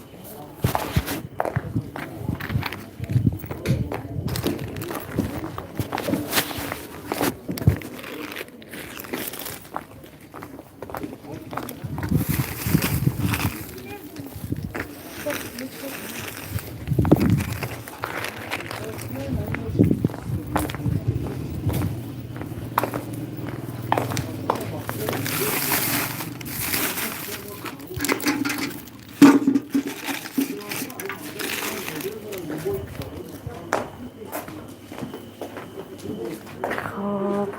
Хоб,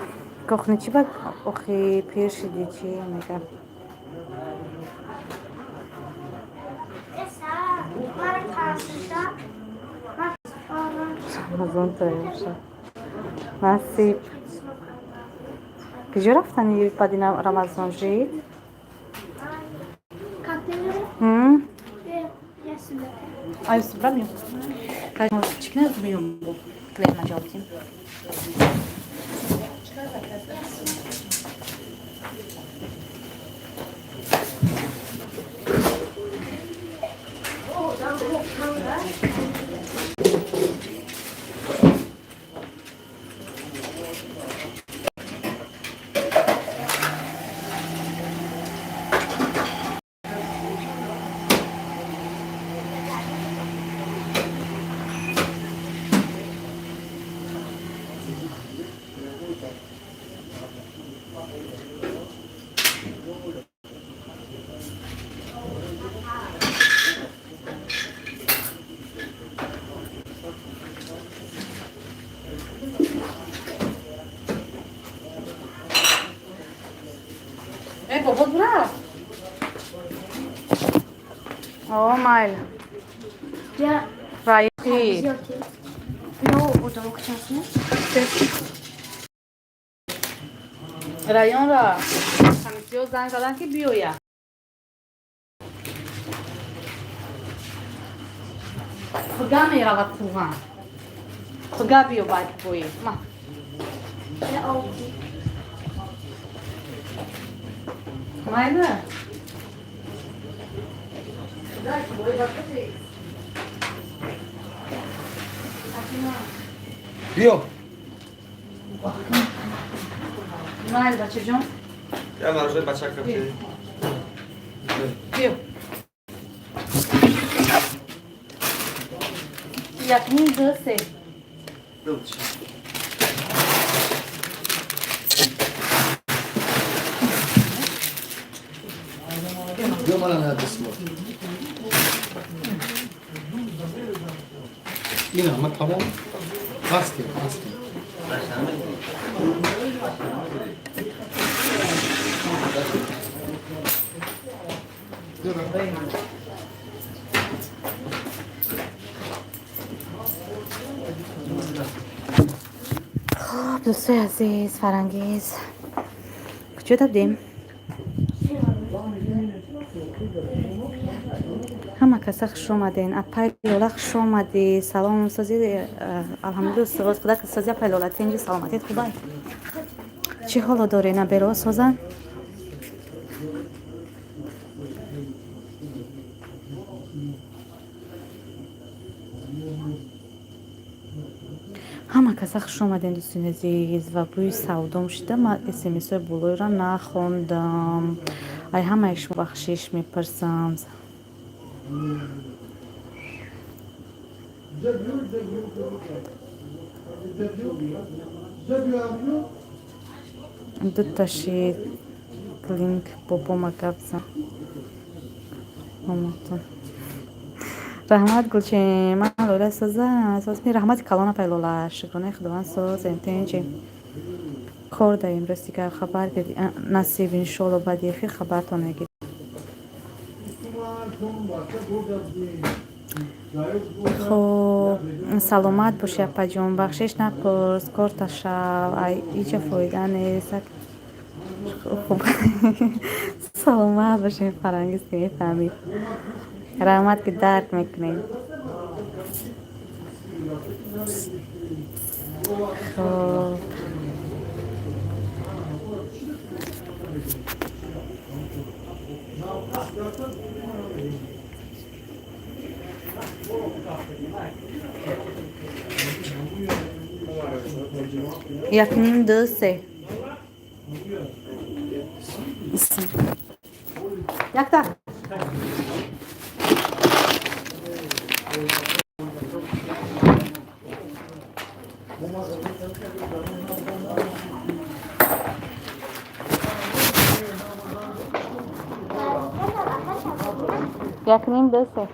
кохничи ба охи пир шиди, чӣ мега? Рамазон тайёр шуд. Насиб. Куҷо рафтани баъди Рамазон жид? Ай, субра миём. Чӣ кина миём бо? Клейма ҷавоб дим. Э, бобо бура. О, майл. Раихи. Районра комиссиё занг задан, ки биёя. Хуга меравад қурған. Хуга биё баъд бои. Ма. Майли? Биё. Майли, бачаҷон. Я марожои бачака биши. Биё. Як, ним, ду, се. Биё, мана дастмол. Ина ҳама тамом. Ҳастем, ҳастем. Хоб, дӯстои азиз, Фарангиз. Куҷо дабдем? Ҳама каса хуш омаден. Апай Лола, хуш омадӣ. Салом, сози, алҳамдулилла, суғоз худа сози, апай Лола, тинҷи, саломатит хубай? Чӣ ҳоло дорӣ, наберо созан? Ҳама каса хуш омаден, дӯстони азиз. Ва бӯи савдом шида, ман смсҳои болоиро нахондам. Ай ҳамаи шумо бахшиш мепурсам. Дуташи линк бобома гап зан. Омадтон. Раҳмат, Гулчин. Ман Лола соза. Созми, раҳмати калона, пай Лола. Шукронаи Худованд, созем, тинҷи. Кор даем, рости гап хабар гирди. Насиб, иншолло, баъди эфир хабартон мегирем. Хоб, саломат бошӣ, апаҷон, бахшиш напурс, корта шав, ай ҳича фоида нест. Хуб, саломат бошем, Фарангиз, ки мефаҳмӣ. Раҳмат, ки дарк мекунем. Хоб. Як, ним, ду, се. Якта. Як, ним, ду, се.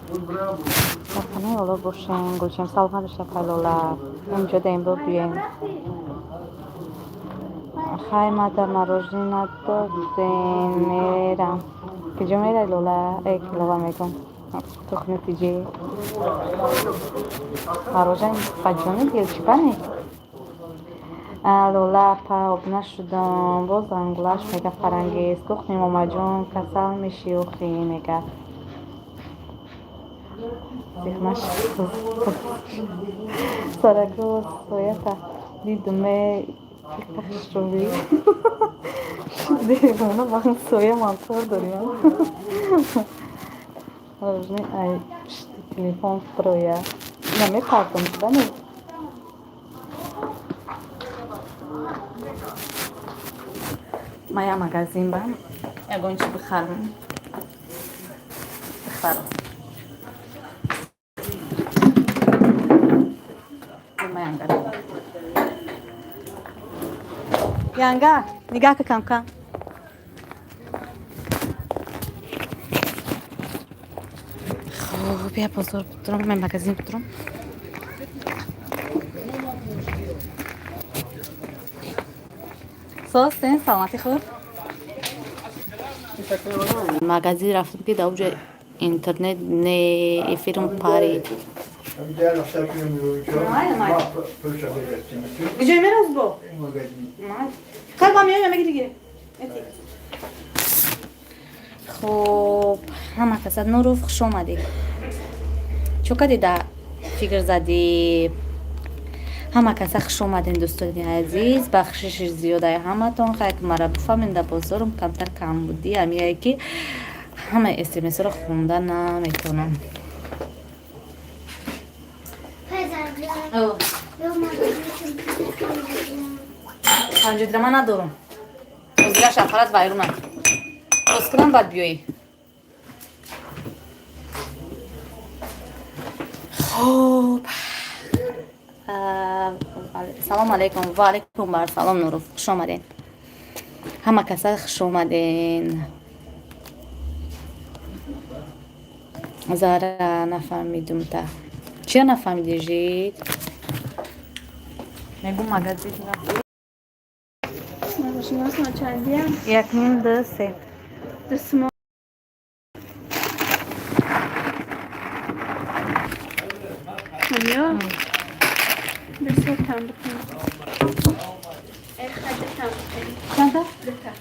Дар паноҳи Аллоҳ бошем. Гулчам, саломат бошед, апай Лола. Инҷо даем бо биёем. Хай, мада мороженое надодем, мерам. Куҷо мерай, Лола? Э, Лола мегӯм. Тухми тиҷи. Мороженое ба ҷони дил чӣ бане? Лола апа, об нашудам. Боз зангулаш, мега Фарангиз. Кухни момаҷон, касал мешӣ охи, мега. Зиҳмаш сарагу соята дидуме хушрӯӣ. Девона бан соя мантор дорим. Мороженое ай пишти телефон фуроя. Намепардом бане. Ма я магазин бам. Ягон чи бихарам. Бихарам. Янга. Янга, нигаҳ ка кам-кам. Хоб, я бозор бутрам, мен магазин бутрам. Состен, саломатӣ хуб? Магазин рафтам, ки дар онҷо интернет не, эфирм парид. Куҷо мераз бо? Хай, ба меоям, меги диге. Хуб, ҳама каса. Нуров, хуш омадӣ. Чо кардӣ, да фикр задӣ? Ҳама каса хуш омадем, дӯстони азиз. Бахшиши зиёдаи ҳаматон. Хай, ки мара бифаҳмем, дар бозорум камтар камбудӣ ҳамияе, ки ҳамаи смсро хонда наметавонам. О. 50 драма надорам. Озираш аппарат вайрона. Боз кунам, баъд биёӣ. Хуб. Салом алейкум. Ва алейкум бар салом, Нуров. Хуш омаден. Ҳама каса хуш омаден. Зара, нафаҳмидум та. Чия нафаҳмидӣ, жид? Мегум, магазин рафт. Як ним, ду, се. Ду сумо. Ҳамё? Ду там бикун. Эх, ду там бикун. Чанда? Дута.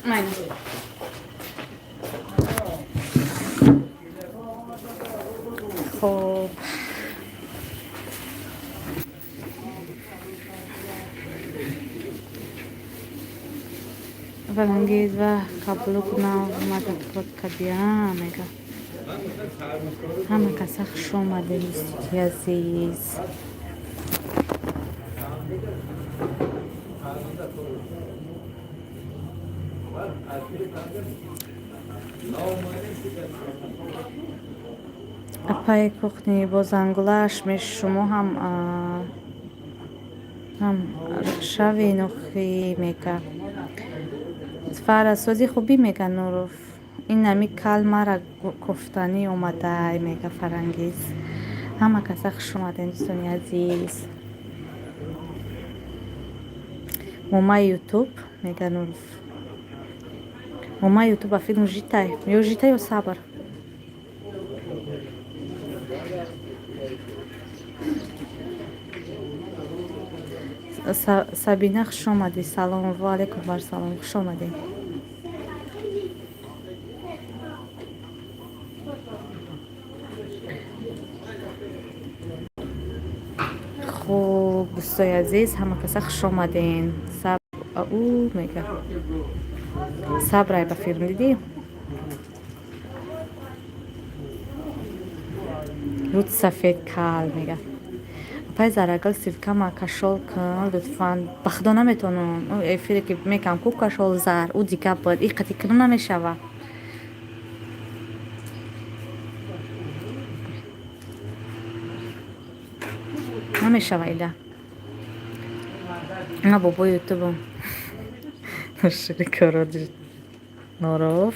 Майна. Хуб. Фарангиз ва каблук нав омада под кардия, мега. Ҳама каса хуш омадед, дӯстони азиз. Апаи кухни, бо зангулаш ме шумо ҳам шави нохӣ, мега. Фарасозӣ хубӣ, мега Нуров. Ин ами кал мара кофтанӣ омадай, мега Фарангиз. Ҳама каса хуш омадед, дӯстони азиз. Момаи Ютуб, мега Нуров. Момаи Ютуб, ба филм житай. Ё житай, ё сабр. Сабина, хуш омадӣ. Салом. Ва алейкум бар салом. Хуш омадӣ. Хуб, дӯстои азиз, ҳама каса хуш омаден. Саб ӯ мега. Сабрай, ба филм дидӣ? Руд сафед кал, мега. Апай Зарагул, сивкама кашол кун, лутфан. Ба худо наметавонам. Эфире ки мекам ку кашол зар, ӯ дига буд. И қати кунам намешава. Намешава ила. Ма бобои ютубам. Норов.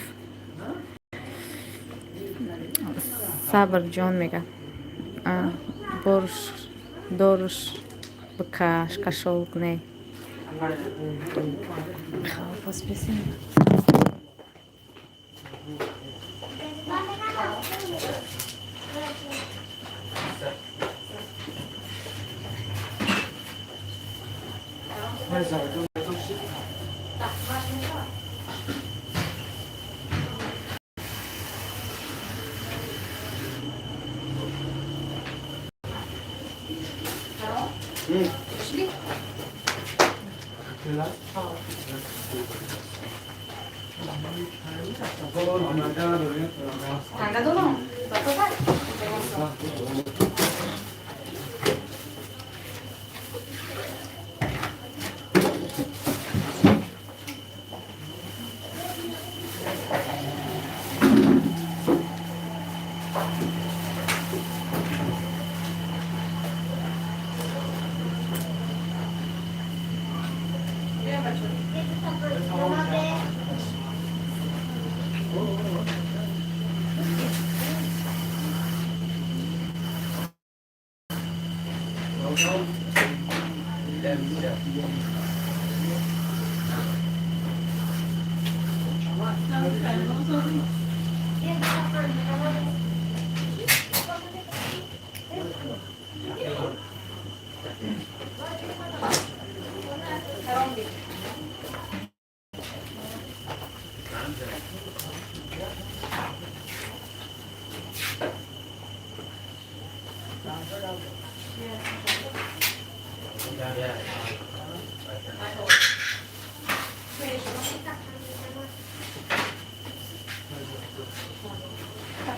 Сабрҷон мега. Борш дорш бикаш кашол не. Хоб, пас бисем.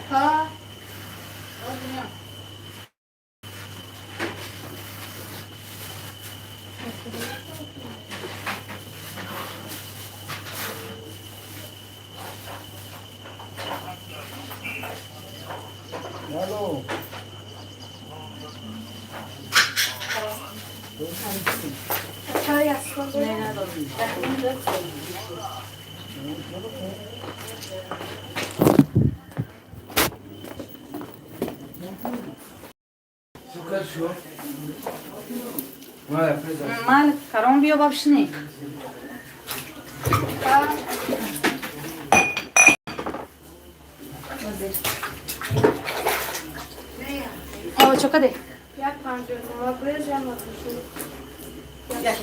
Папа. Алло. Чай аслан. Мал каром биё бабшини. О, чокаде? 1,59 брез, я мазушу. Як.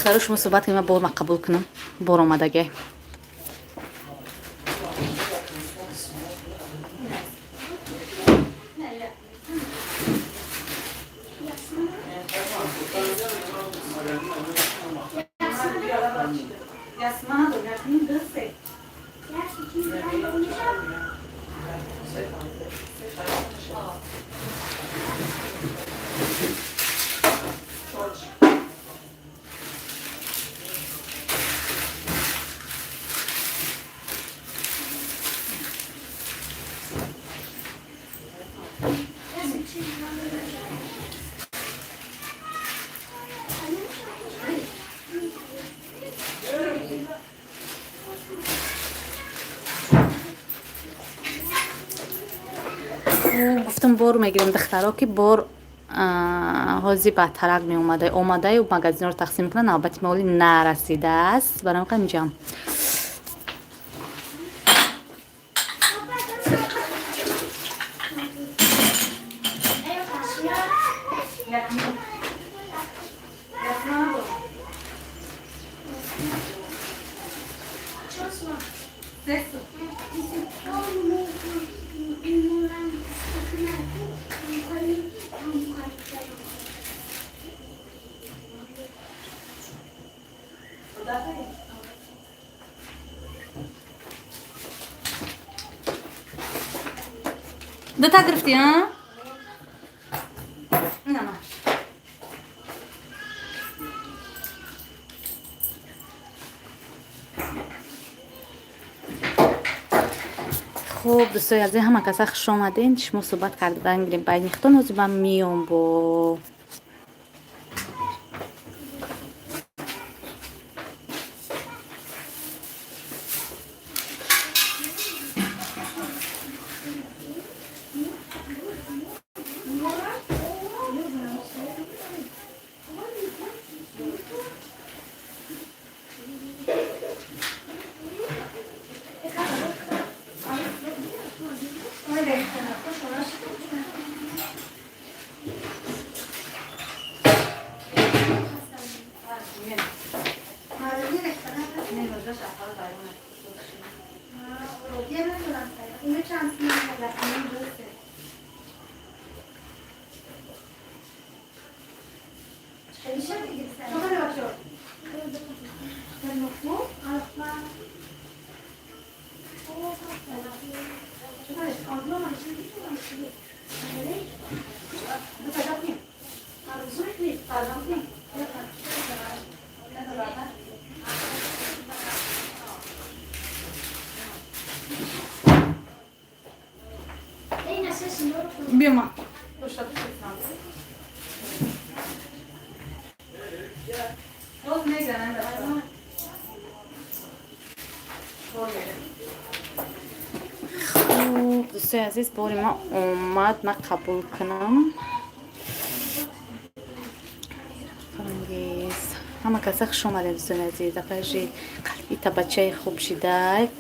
Духтаро, шумо суҳбат кунем, бор ма қабул кунам, бор омадагай. Гуфтам, бор мегирем, духтаро, ки бор ҳози ба тарак меомада, омадаю магазинро тақсим мекунад, навбати моли нарасидааст, барои ҳамин инҷам. Дута гирифтӣ, а? Инама. Хуб, дӯстои азиз, ҳама каса хуш омадем. Шумо суҳбат кардан гирем байни худтон, ҳозир ман миём бо. Биёма. Хуб, дӯстои азиз, бори ма омад, ман қабул кунам. Фарангиз, ҳама каса хуш омадем, дӯстони азиз. Апажи ита бачаи хуб шидай.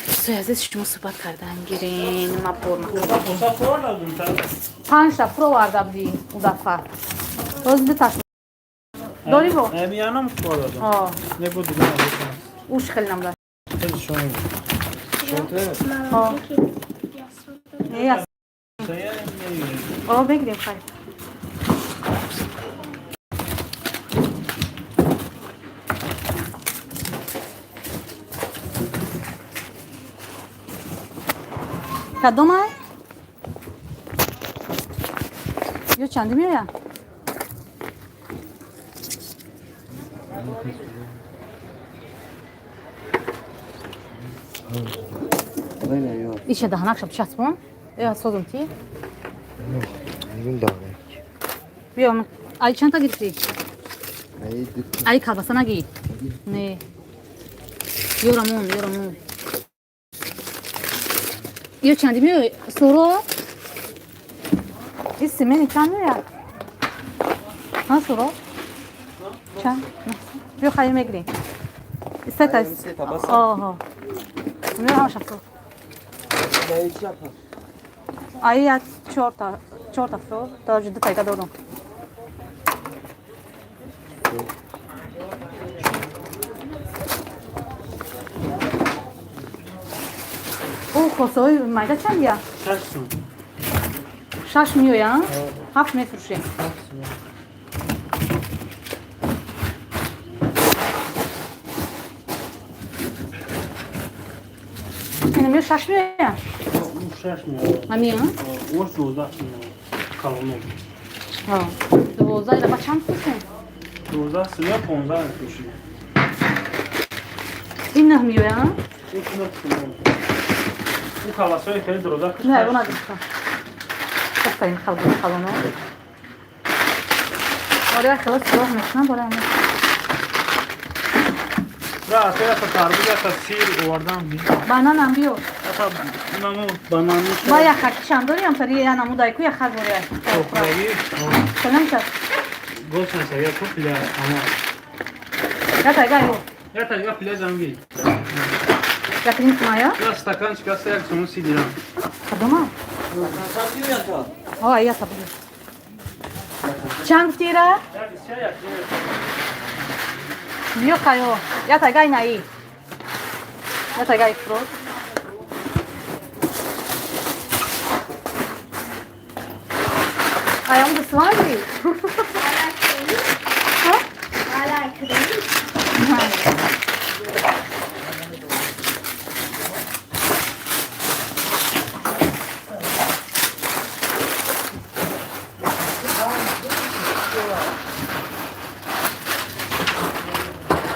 Дӯстои азиз, шумо суҳбат кардан гирин, ма бор панҷта фуроварда будӣ у дафъа, боз дуташ дорӣ бо уш хеле намда. Бегирем, хай. Кадомай? Ё чанди меоя? Иша даҳанакша бичаспон. Э, созум ти? Биё, ай чандта гирифтӣ? Ай колбаса нагир. Не. Ёрамон, ёрамон. Ё чанди меоя? Суро? Ис семени чанд меояд? Ҳа, суро? Чанд? Биё, хайр мегирем. Сета. Оҳо. Меоя ҳамаша фур. Ай як чорта, чорта фур, то ду тайга дорум. Ӯ косаҳои майда чанд я? 6 сум. 6 меоя? 7 мефурӯшем. Ина 6 меоя? 6 меоя. Ҳамия? Ош 12 меоя. Калоно. 12 ила ба чанд фурӯшем? 12 сум ё 15 мефурӯшем. Ин 9 меоя? Ин 9 сум. Ин колбасаҳои хеле дороза. Не, она гирифтам. Бафтарин халоно. Оре, хеле сӯроғ мекунам, бора ами. Да, та тарбуз, та сир овардан. Бананам биё. Та наму банан. Ба як хакишам дорим, тари я наму дайку як хак боря. Салам та. Гошна са я купля, ама. Я тайга ё. Я тайга пляжам ги. Як ним сумая? Я стаканчик аст, як суму 30 дирам. Кадома? О, я табу. Чанд гуфтира? Биё хайо. Я тайгай наи. Я тайгай фурӯш. Ай, он дусванги?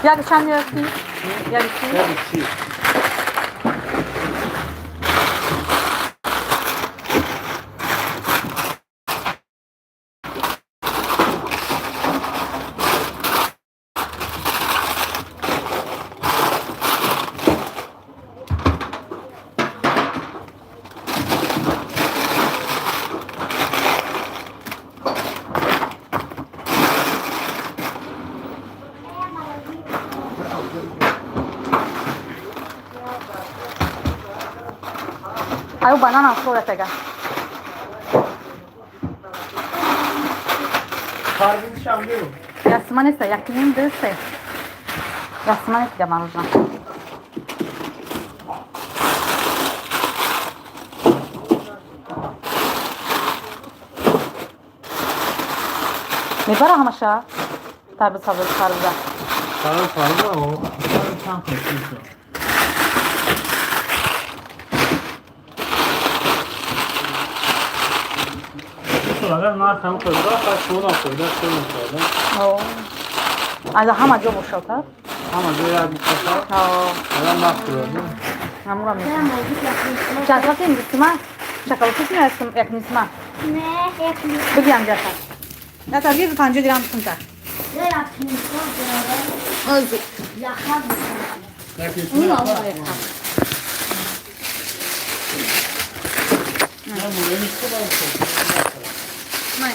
Як чанд меёфтӣ? Як чи? Як чи. Аю бананам хӯра тега. Ясман неста, як ним, ду, се. Ясман нест дига мороженое. Мебара ҳамаша? Тарбуз, сабз, харбуза. Тарбуз, чанд қисм. Агар нарх ҳам қӯйда, шунам қӯйда, шунам қӯйда. Аз ҳама ҷо бошад, ҳа? Ҳама ҷо як бошад. Агар нарх қӯйда. Ҳамура мекунам. Чанд қисм бисма? Шоколади як нисма? Не, як нисма. Бигирам ҷаха. На та бир 50 дирам сумта. Як нисма. Ози. Яха. Як нисма. Май.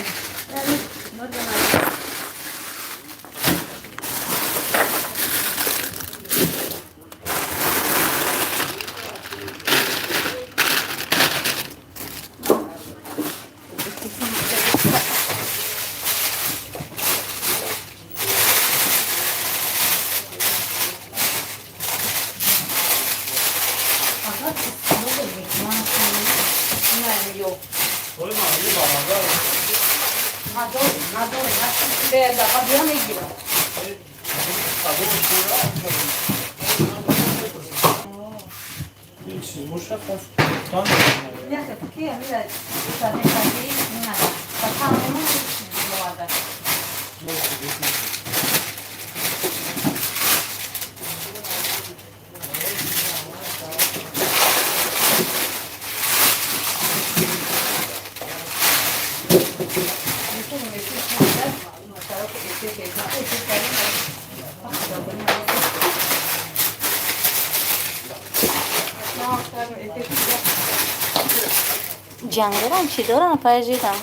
Ҷангирам чӣ дорам пажидам.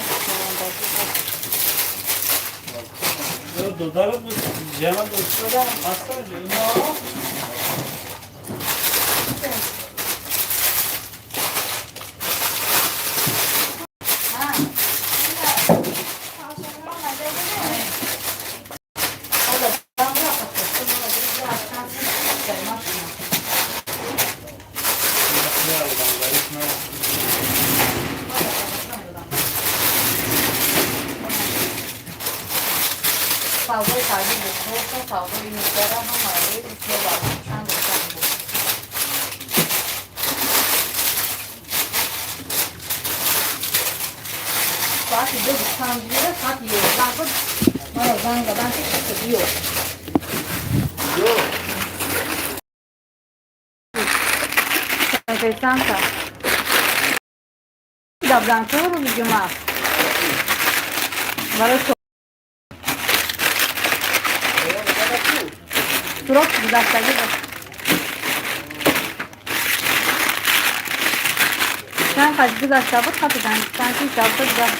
Гузашта буд хатидан чанд чиз ҷавта гузашт.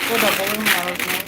Бода болои мороженое.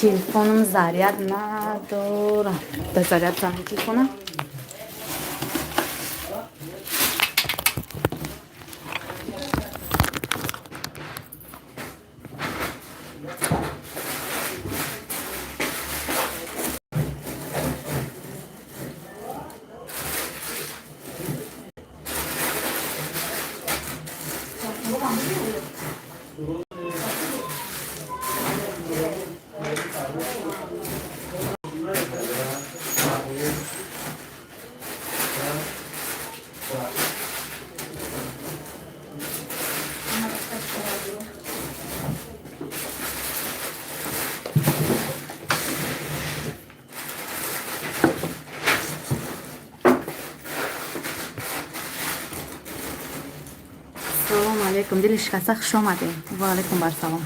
Телефонам заряд надорам. Да заряд зам телефона. Салом алейкум, дили шикаста, хуш омадем. Ва алейкум бар салом.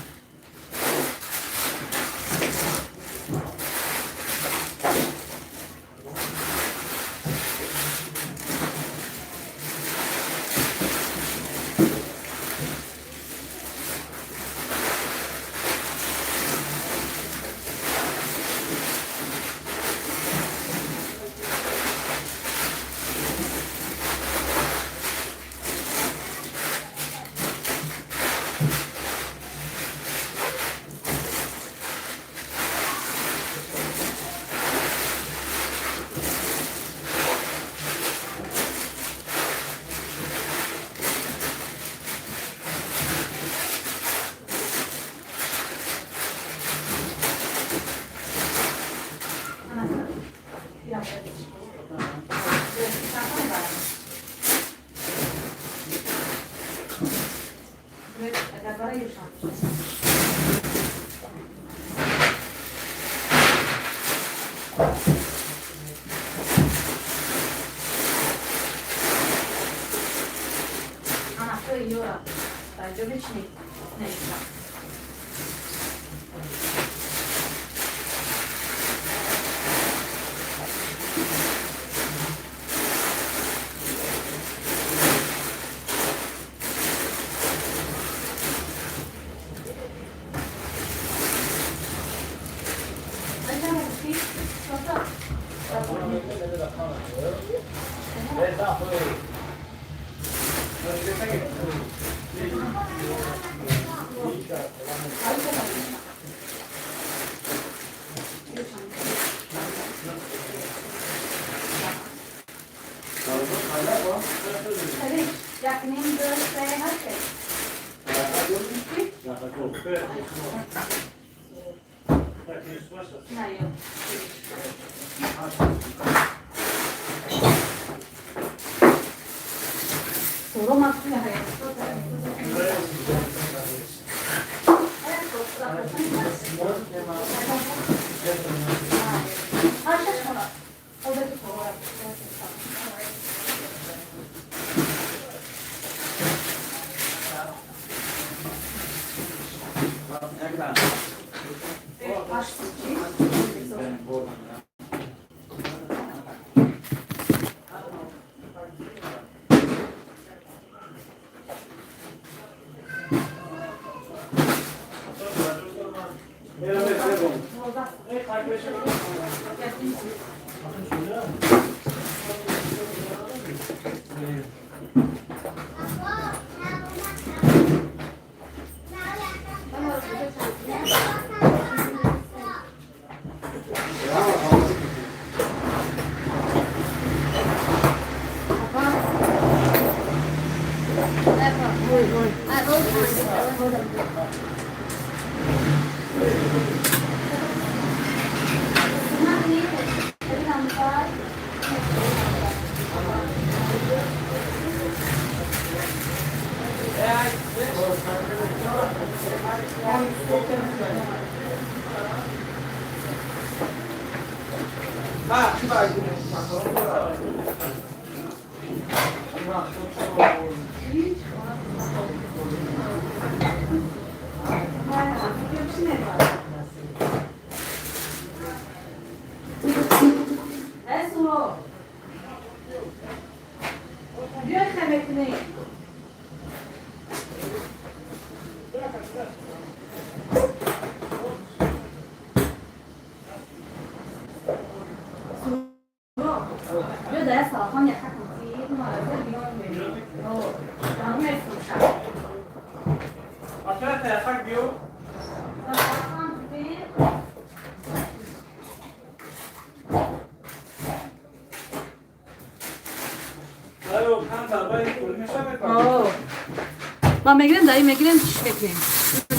ما میگیریم دایی میگیریم چی میگیریم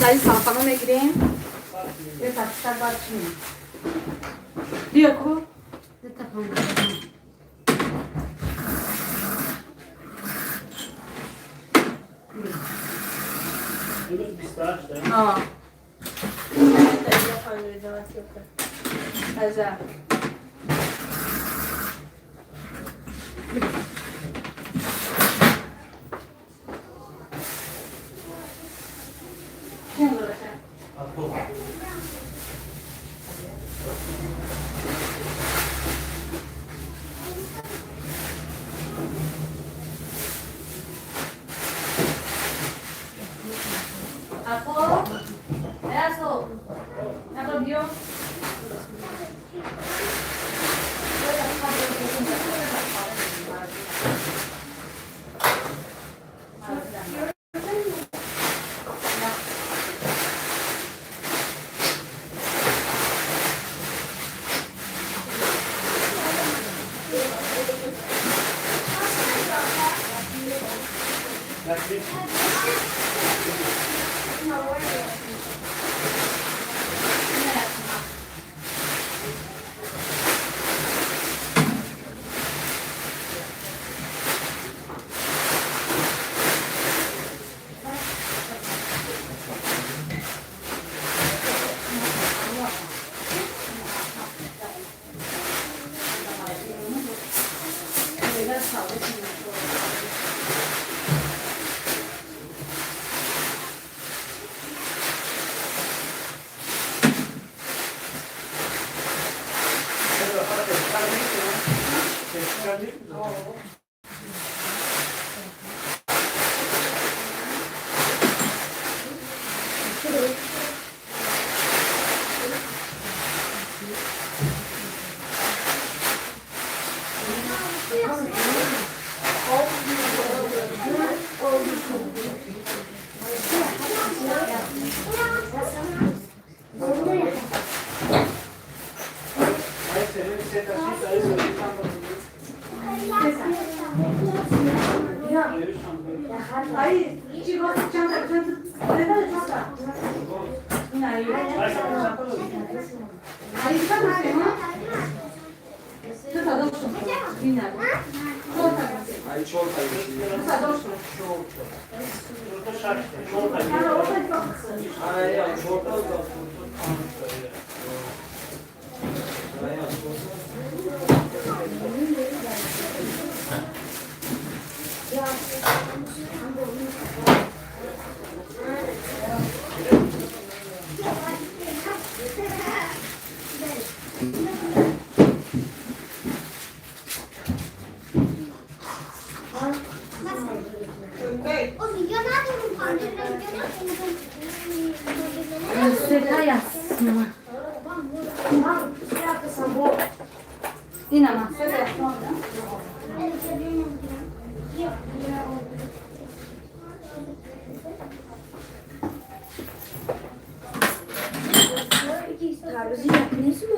دایی سلفانو میگیریم یه تاکسر باید چی بیا کو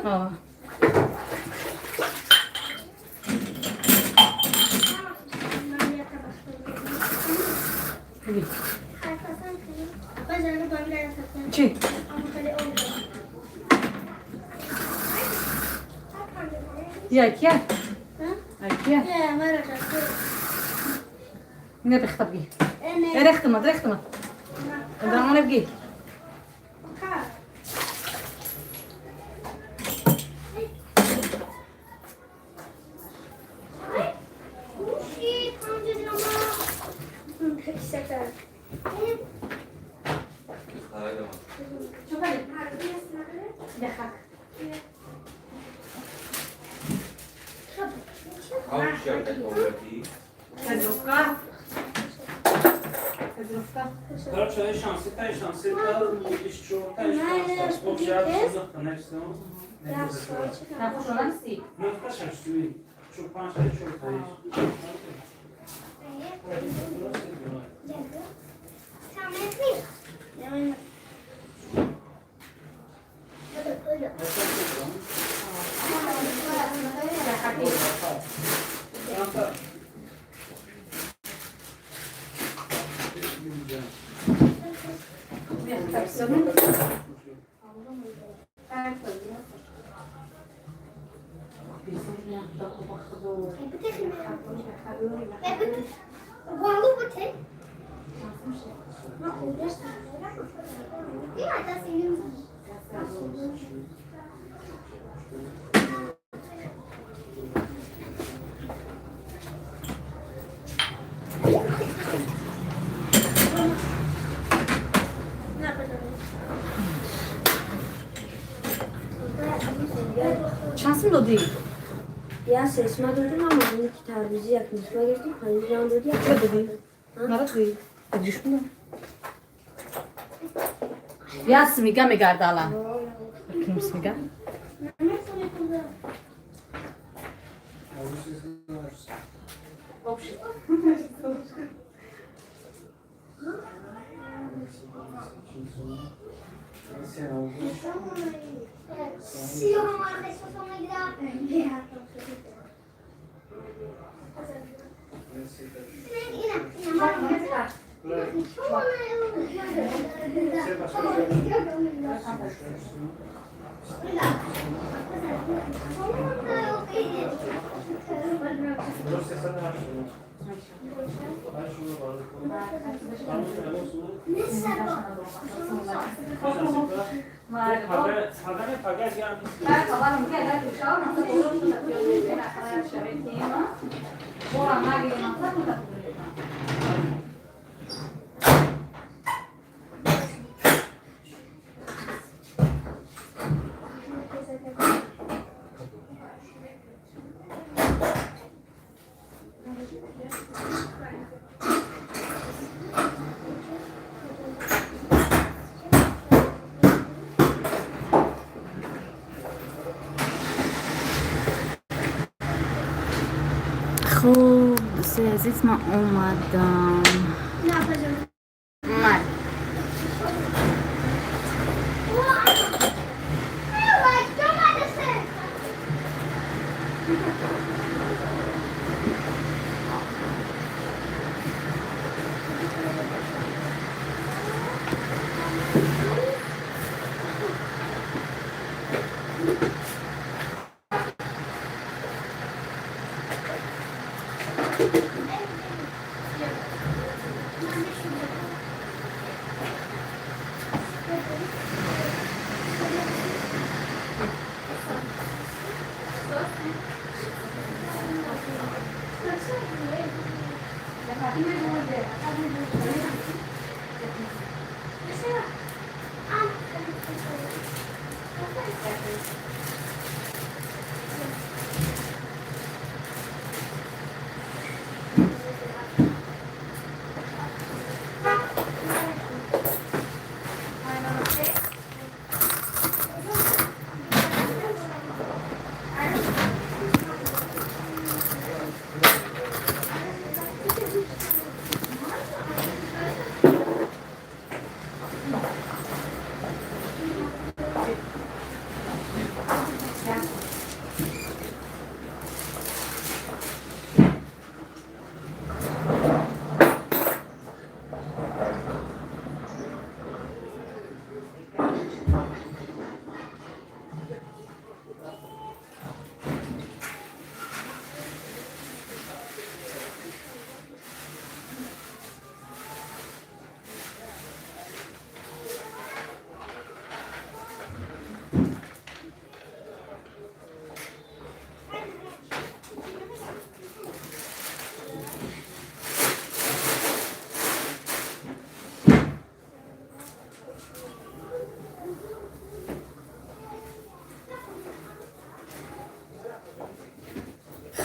آه چی؟ ياك ياك ياك ياك هنا بخطبي انا خدمت خدمت انا بقي Чанд сум додӣ? Я сесма додим, ама ки тарбузи як нисма гирифтим, панҷ додӣ. Чӣ додӣ? Нарадӣ? Ҷишмуда. Я смига мегардала. Ким смига? Хуб, дӯстои азиз, ман омадам.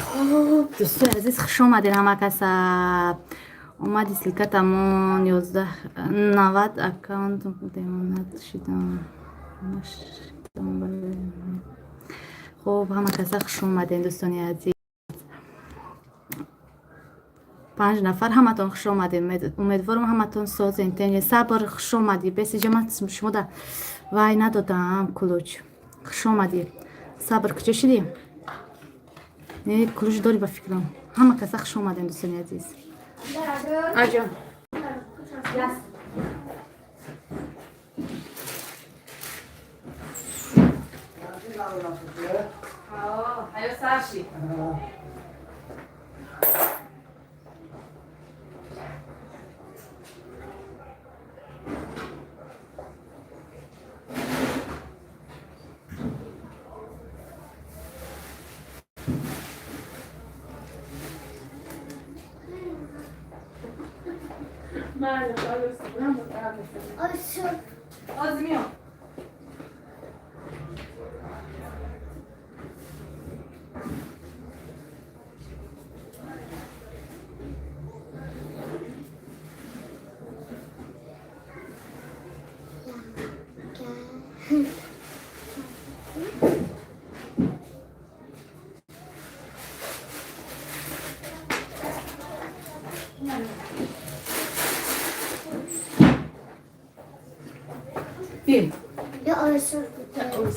Хуб, дӯстои азиз, хуш омадед ҳама каса. Омади ссылка тамон 1190 аккаунт демонат шидам. Хуб, ҳама каса хуш омадед, дӯстони азиз. Панҷ нафар, ҳаматон хуш омадед. Умедворам, ҳаматон созен. Тенҷе сабр, хуш омадӣ. Бесиҷа ман шумода вай надодам ключ. Хуш омадӣ. Сабр, куҷо шидӣ? Не, ключ дорӣ ба фикрам. Ҳама каса хуш омадем, дӯстони азиз. Аҷон.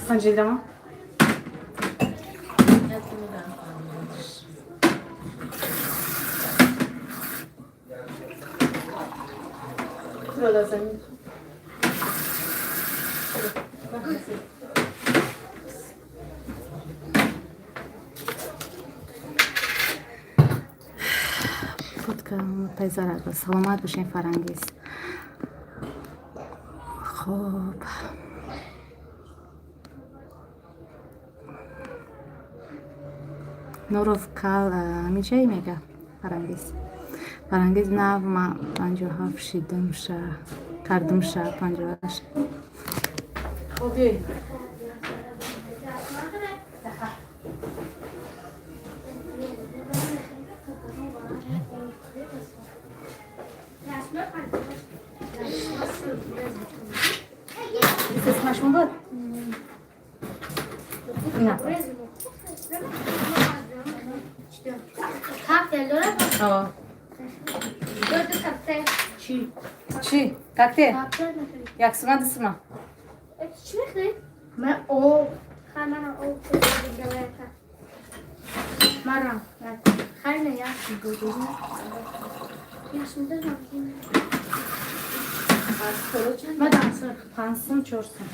Панҷидама. Саломат бошем, Фарангиз. Хоб, Нуров кал мичай мега Фарангиз. Фарангиз нав ма 57 шидумша кардумша 58. Хоб, نه. کوکتل. چی؟ چی؟ کوکتل؟ یک سما دو سما. چی میخوای؟ من او خیلی من او مرا خیلی نه 5 сум, 4 сум.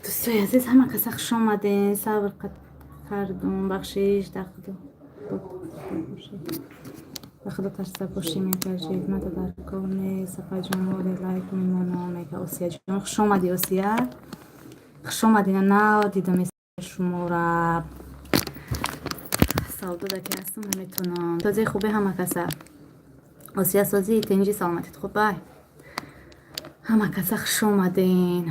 Дӯстои азиз, ҳама каса хуш омаден. Сабр кардум, бахшиш. Дар худо тарса бошӣ мегардид. Мада дар кор нест, апаҷон, оре лайк мемонам, мега Осияҷон. Хуш омадӣ, Осия, хуш омадӣ. На дидам шумора, савдода ки ҳастам, наметонам. Тозаи хубе ҳама каса. Осия, созӣ, тинҷи, саломатит хуб бай. Ҳама каса хуш омаден.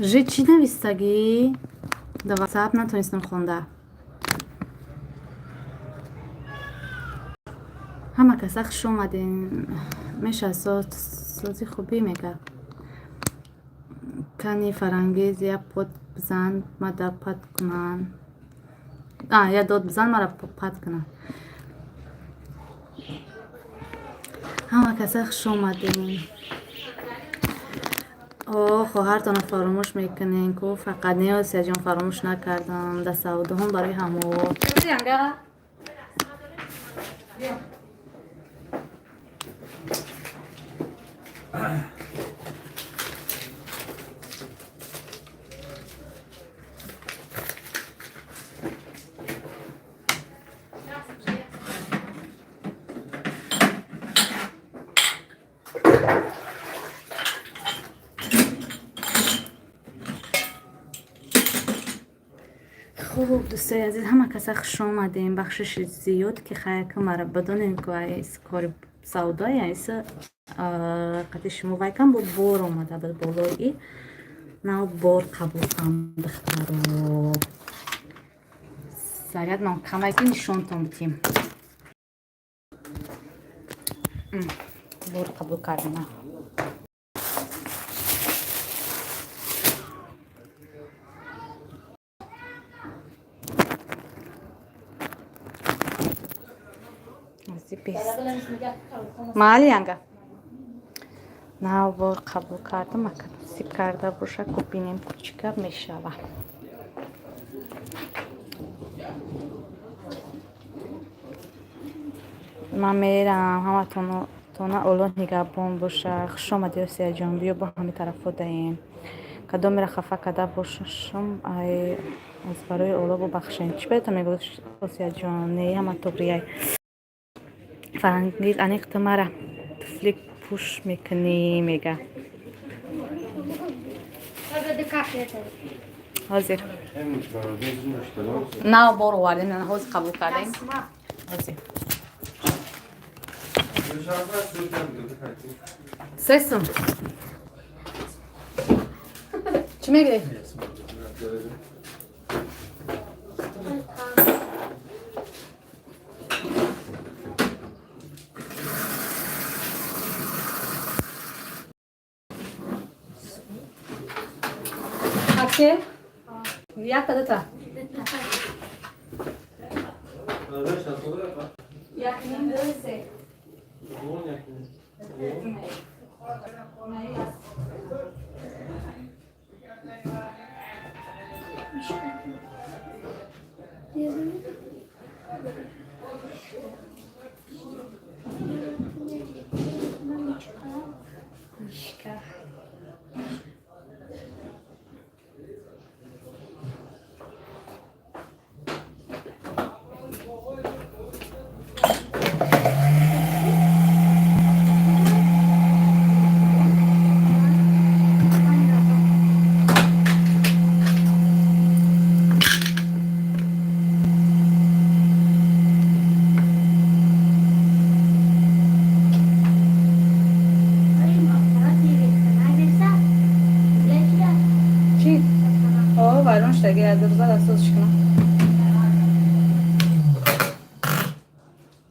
Жи чӣ навистагӣ? Дар ватсап натонистам хонда. Ҳама каса хуш омаден. Меша сози хубӣ мега. Кани Фарангиз я под бизан мада пад кунан. Я дод бизан мара пад кунан. Ҳама каса хуш омаден. О, хоҳартонро фаромӯш мекунен ку фақат не, Осияҷон, фаромӯш накардам. Дар савдоҳом барои ҳамо. Хуб, дӯстои азиз, ҳама каса хуш омадем. Бахшиши зиёд ки хаяка мара бидонем ку айс кори савдои айса қати шумо вайкам бо бор омада буд болои нав бор қабул кам духтаро. Заряд ман камай ки нишонтон битим. Бор қабул кардем. Маали янга. Нав бор қабул кардам, ака насиб карда боша, ку бинем ку чӣ гап мешава. Ман мерам, ҳаматона Оллоҳ нигаҳбон боша. Хуш омадӣ, Осияҷон, биё бо ҳами тарафҳо даем. Кадомеро хафа карда бошам, ай аз барои Оллоҳ бубахшед. Чӣ баётон мегӯяд Осияҷон? Не, ҳама туғрияй. Фарангиз, аниқ ту мара туфлик пӯш мекунӣ, мега. Ҳозир. Нав бор овардем, ҳозир қабул кардем. Ҳозир. Сесум. Чӣ мегирӣ? Аке? Якта дута. Як ним ду се. Мишка. Чӣ? О, вайрон шудаги, аз рӯза дар созиш кунам.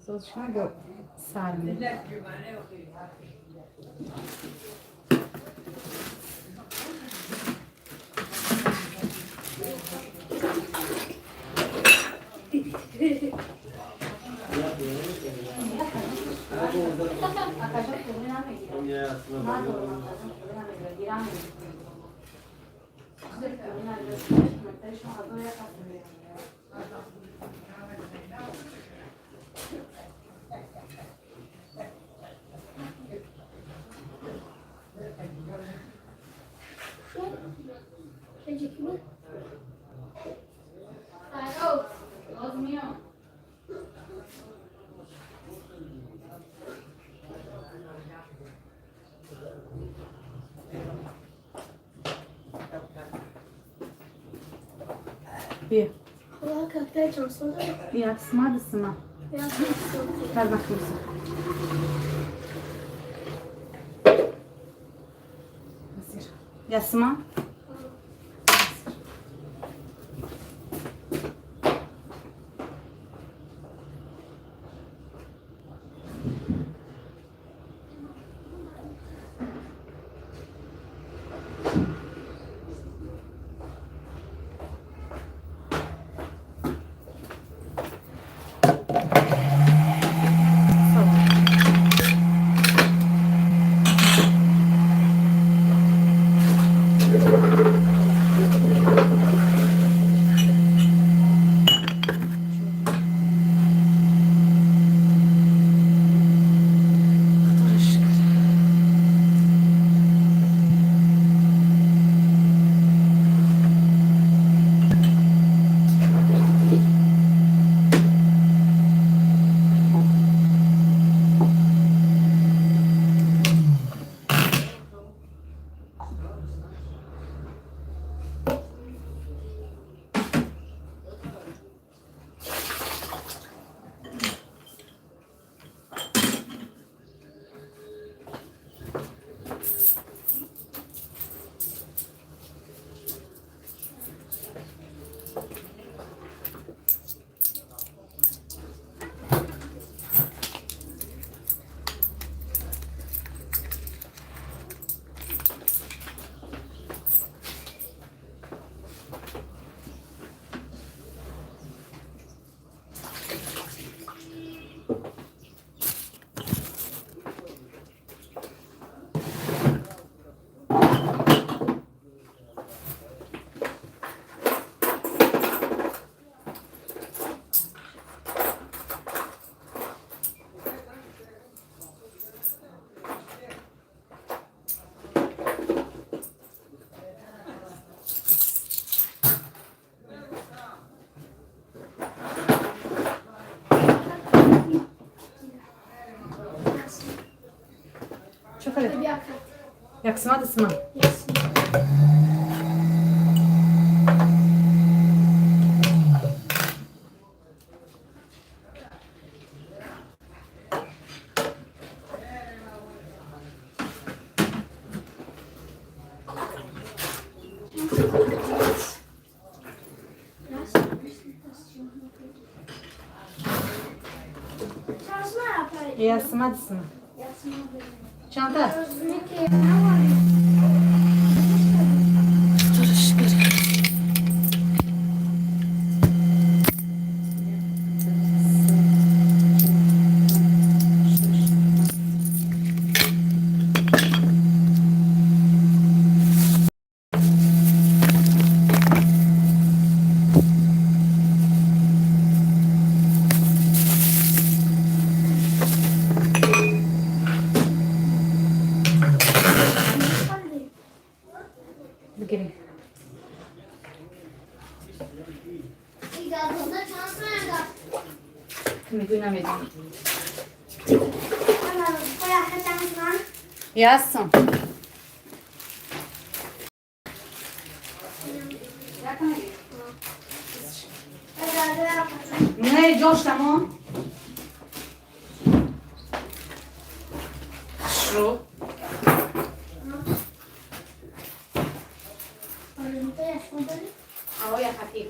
Созиш кунам бо сар ме. Бия. Хола, коктейль чанд сом дорад? Як сма, 2 сма. Як сом. Кар нахӯрса. Ясма? Худоро шукр. Чо кардед? Як сма, 2 сма. Як сма, 2 сма. Чанда? Худоро шукр. Бигирем. Мегӯй, намедонам. Ясм. Не, ҷош тамом. Шурӯъ. Авоя хати.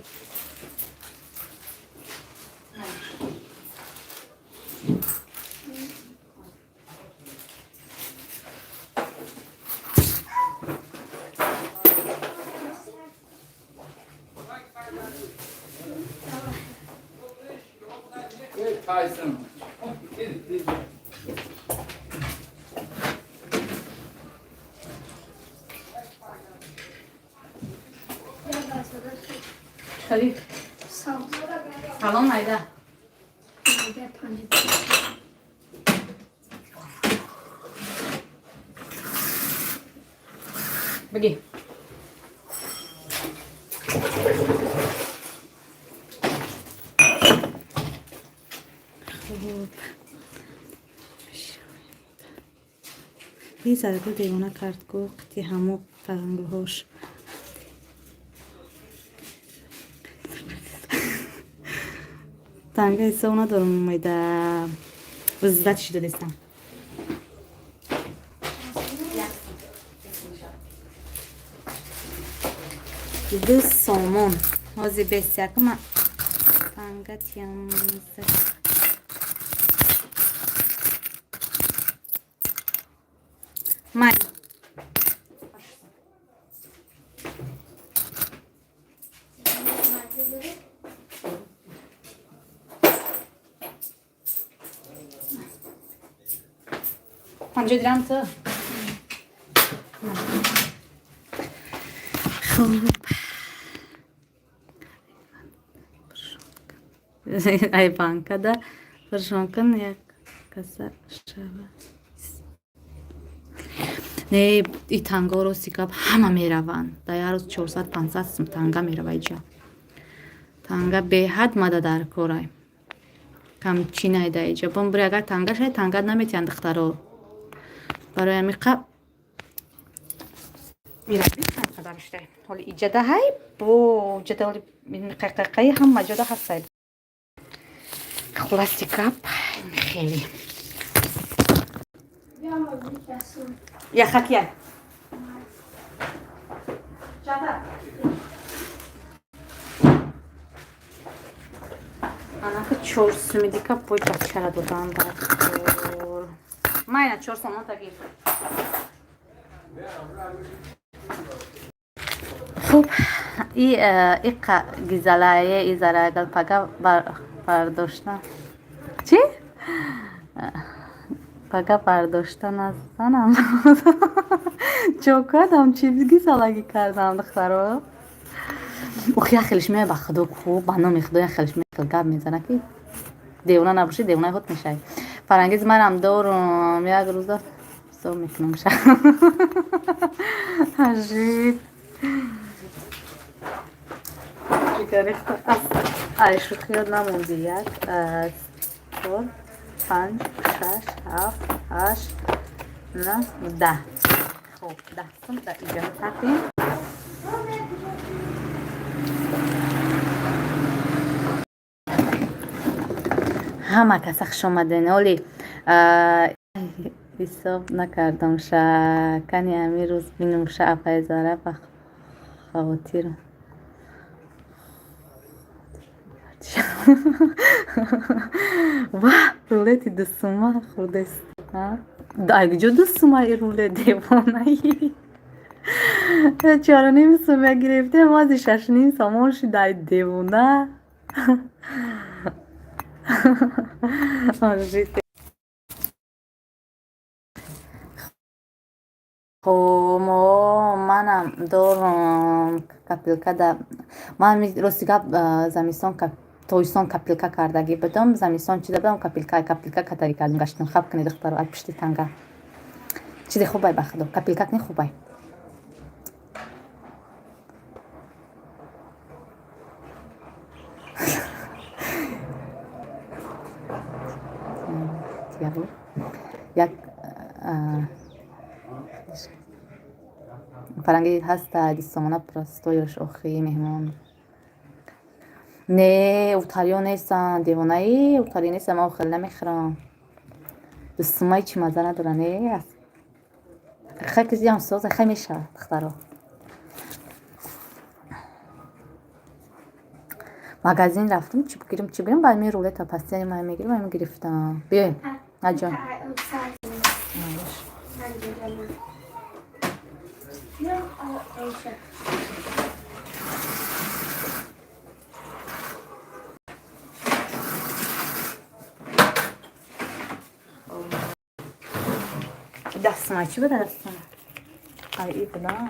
Tyson. Халиф. Салом, Айда. Бигӣ. Хуб. Заргул девона кард, гу қити ҳамо фарангулҳош. Танга ҳисоб надорам, умеда сдачи додестам. 2 сомон. Ҳозир бесякма танга тиям. Май. 50 дирам ту. Хуб, ай банкада пуршон кун, як каса шава. Не, и танго, рости гап, ҳама мераванд. Дар як рӯз 400, 500 сум танга мерава иҷа. Танга беҳад мада дар корай. Камчинай да иҷа. Бомбури, агар танга шай, танга наметиҳанд, духтаро. Барои ҳамиқа мирави қадар шудай. Ҳоли иҷада ҳай, бо иҷада ҳоли қайқайқаи ҳама ҷода ҳастай. Хулоси гап, хеле. Яхакия. Чанда? Анака 4 суми дика пой бачара додам дар. Майна, 4 сомон тагир. Хуб, и иқа гизалае изарагал пага бардошта. Чӣ? Пага бардошта назанам. Чо кардам? Чӣ гизалагӣ кардам, духтаро? Ух, як хелиш меояд, ба худо ку, ба номи худо, як хелиш мехел гап мезана, ки девона набошӣ, девонаи худ мешавӣ. Фарангиз, манам дорум, як рӯза ҳисоб мекунам. Ажид. Ай, шӯхиёт намонди. Як, чор, панҷ, шаш, ҳафт, ҳашт, на, 10. Хуб, 10 сум дар иҷа тақим. Ҳама каса хуш омаден. Оли ҳисоб накардам ша. Кани ҳамин рӯз бинумша, апаи Зара, ба хавотиру. Ва рулети 2 сума хӯрдест. Ай, куҷо 2 сума и рулет, девонаи? 4.5 сума гирифтем, ози 6.5 сомон шуд, ай девона. Ожите. Хуб, манам дорум копилкада. Ман рости гап, замистон, тобистон копилка кардагӣ будам, замистон чида будам, копилка катарӣ кардем, гаштем. Хаб кунед, духтаро, ай пушти танга. Чизи хубай, ба худо, копилка кни, хубай. Як фаранги ҳаста, 20 сомона простоёш. Охи, меҳмон не, утариё нестанд, девонаи, утари нестам, ман хеле намехӯрам. 2 сумаи чӣ мазза надора, не? Хай, кизиам соза, хай мешавад, духтаро. Магазин рафтам, чӣ бигирам, чӣ бигирам, баъд ми рулета пастияни ман мегирам, ами гирифтам. Биёем, наҷон. 10 сума чӣ буда, 10 сума? Ай, и буда.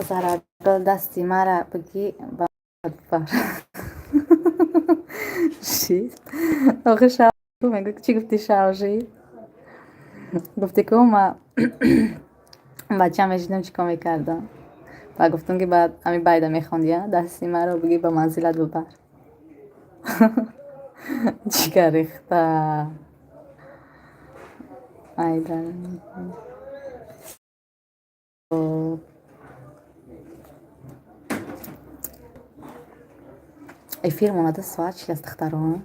Зарагул, дасти мара бигӣ, ба бар. Шит. Охи, шав мегӯ, чӣ гуфти, шавжи? Гуфти ку ма бача мешидам, чӣ кор мекардам? Ба гуфтам, ки баъд ами байда мехондия, дасти маро бигӣ, ба манзилат бибар. Ҷигар рехта. Айда. Эфир монада соат 40 аст, духтарон.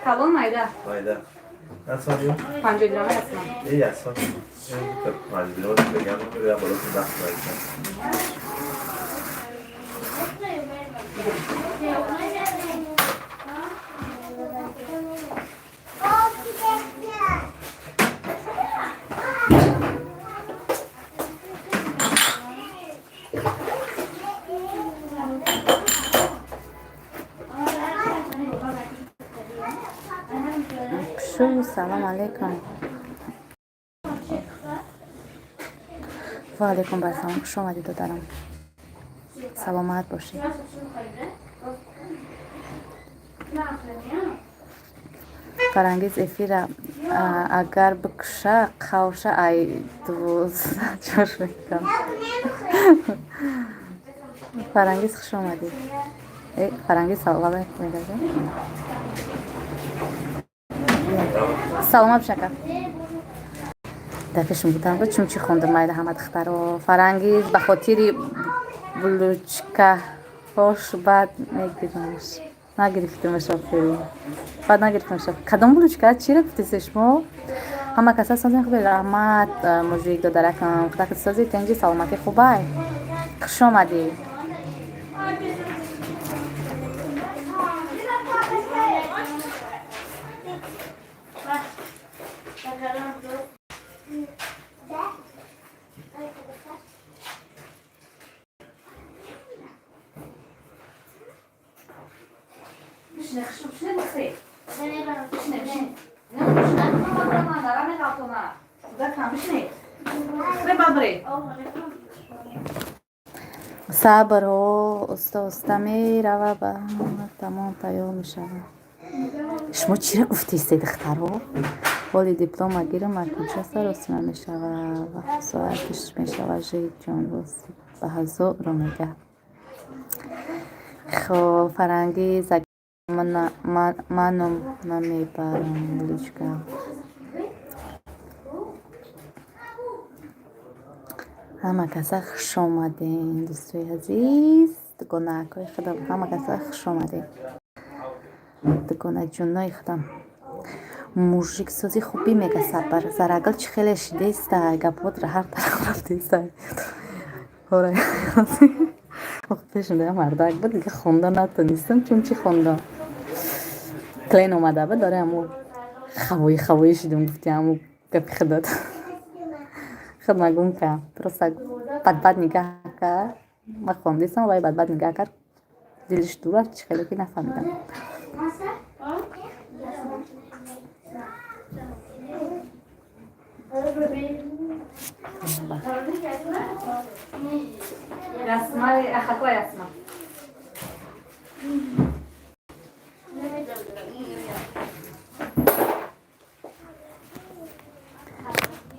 Калон майда. Майда. Nasıl 50 درهم هستم. ای اصلا 50 درهم بگم بگم بالا تو دست برسم. Салом алейкум. Ва алейкум басалом. Хуш омадед, додарам. Саломат бошед. Фарангиз, эфира агар бикуша, қавша, ай 12 чош мекунам. Фарангиз, хуш омадед. Фарангиз, салом алейкум мегӯяд. Саломат бошака. Дар пешум будам, бо чун чӣ хондам, майда ҳама духтаро. Фарангиз, ба хотири булучкаҳош баъд мегирамаш. Нагирифтимаш охири. Баъд нагирифтимаш. Кадом булучка? Чиро гуфтесе шумо? Ҳама каса созен хуби, раҳмат, мужик додаракам. Худакат сози, тенҷи, саломатӣ хубай. Хуш омадӣ. Сабрҳо оста оста мерава, ба тамом тайёр мешавад. Шумо чиро гуфтесте, духтаро? Ҳоли диплома гирам, куҷо саросима мешавад, вақт соатиш мешавад, жид ҷон ба ҳазорро мега. Хоб, Фарангиз, манум намебарам булучка. Ҳама каса хуш омадем, дӯстои азиз, дугонаакҳои худам, ҳама каса хуш омадем. Дугонаҷонои худам. Мужик сози хубӣ мега сабр. Зарагул чӣ хеле шидеста, гапотро ҳар тараф рафтеста. Пешам мардак буд, дига хонда натонистам, чун чӣ хондам. Клен омада буд, дора ҳамо хавоӣ хавоӣ шидум, гуфти ҳамо гапи худат. Худ магум ка, просто бадбад нигаҳ кард. Ман хондистам, вай бадбад нигаҳ кард. Дилиш дур рафт, чӣ хеле ки нафаҳмидам.